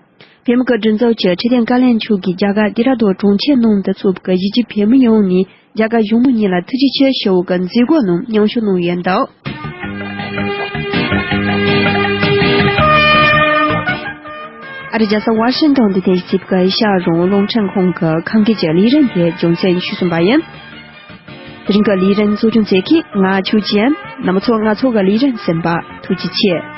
བོད་མི་གི་སྒྲིག་འཛུགས་ཀྱི་ཁྲི་སྟེང་བཀའ་བློན་མཆོག་གིས་རྒྱ་གར་ལྡི་ར་ལྡུན་གྲོང་ཁྱེར་ནང་དུ་ཚོགས་པའི་གཞིས་བྱེས་བོད་མི་ཡོངས་ནས་རྒྱ་གར་གཞུང་མང་གཉིས་ལ་ཐུགས་རྗེ་ཆེ་ཞུ་བའི་མཛད་སྒོ་རྣམས་མཉམ་ཞུགས་གནང་ཡོད་འདུག་ཨ་རིའི་རྒྱལ་ས་ཝ་ཤིང་ཏོན་དུ་རྟེན་གཞི་བྱས་པའི་ཨེ་ཤ་ཡ་རང་དབང་རླུང་འཕྲིན་ཁང་གི་ཁམས་སྐད་ཀྱི་ལས་རིམ་དེ་རྒྱུ་མཚན་ཞུས་ཟིན་པ་ཡིན། དེ་རིང་གི་ལས་རིམ་གཙོ་སྐྱོང་མཛད་མཁན་ང་ཆོས་ཅན། རྣམ་པ་ཚོ་ང་ཚོ་གི་ལས་རིམ་གསན་པར་ཐུགས་རྗེ་ཆེ།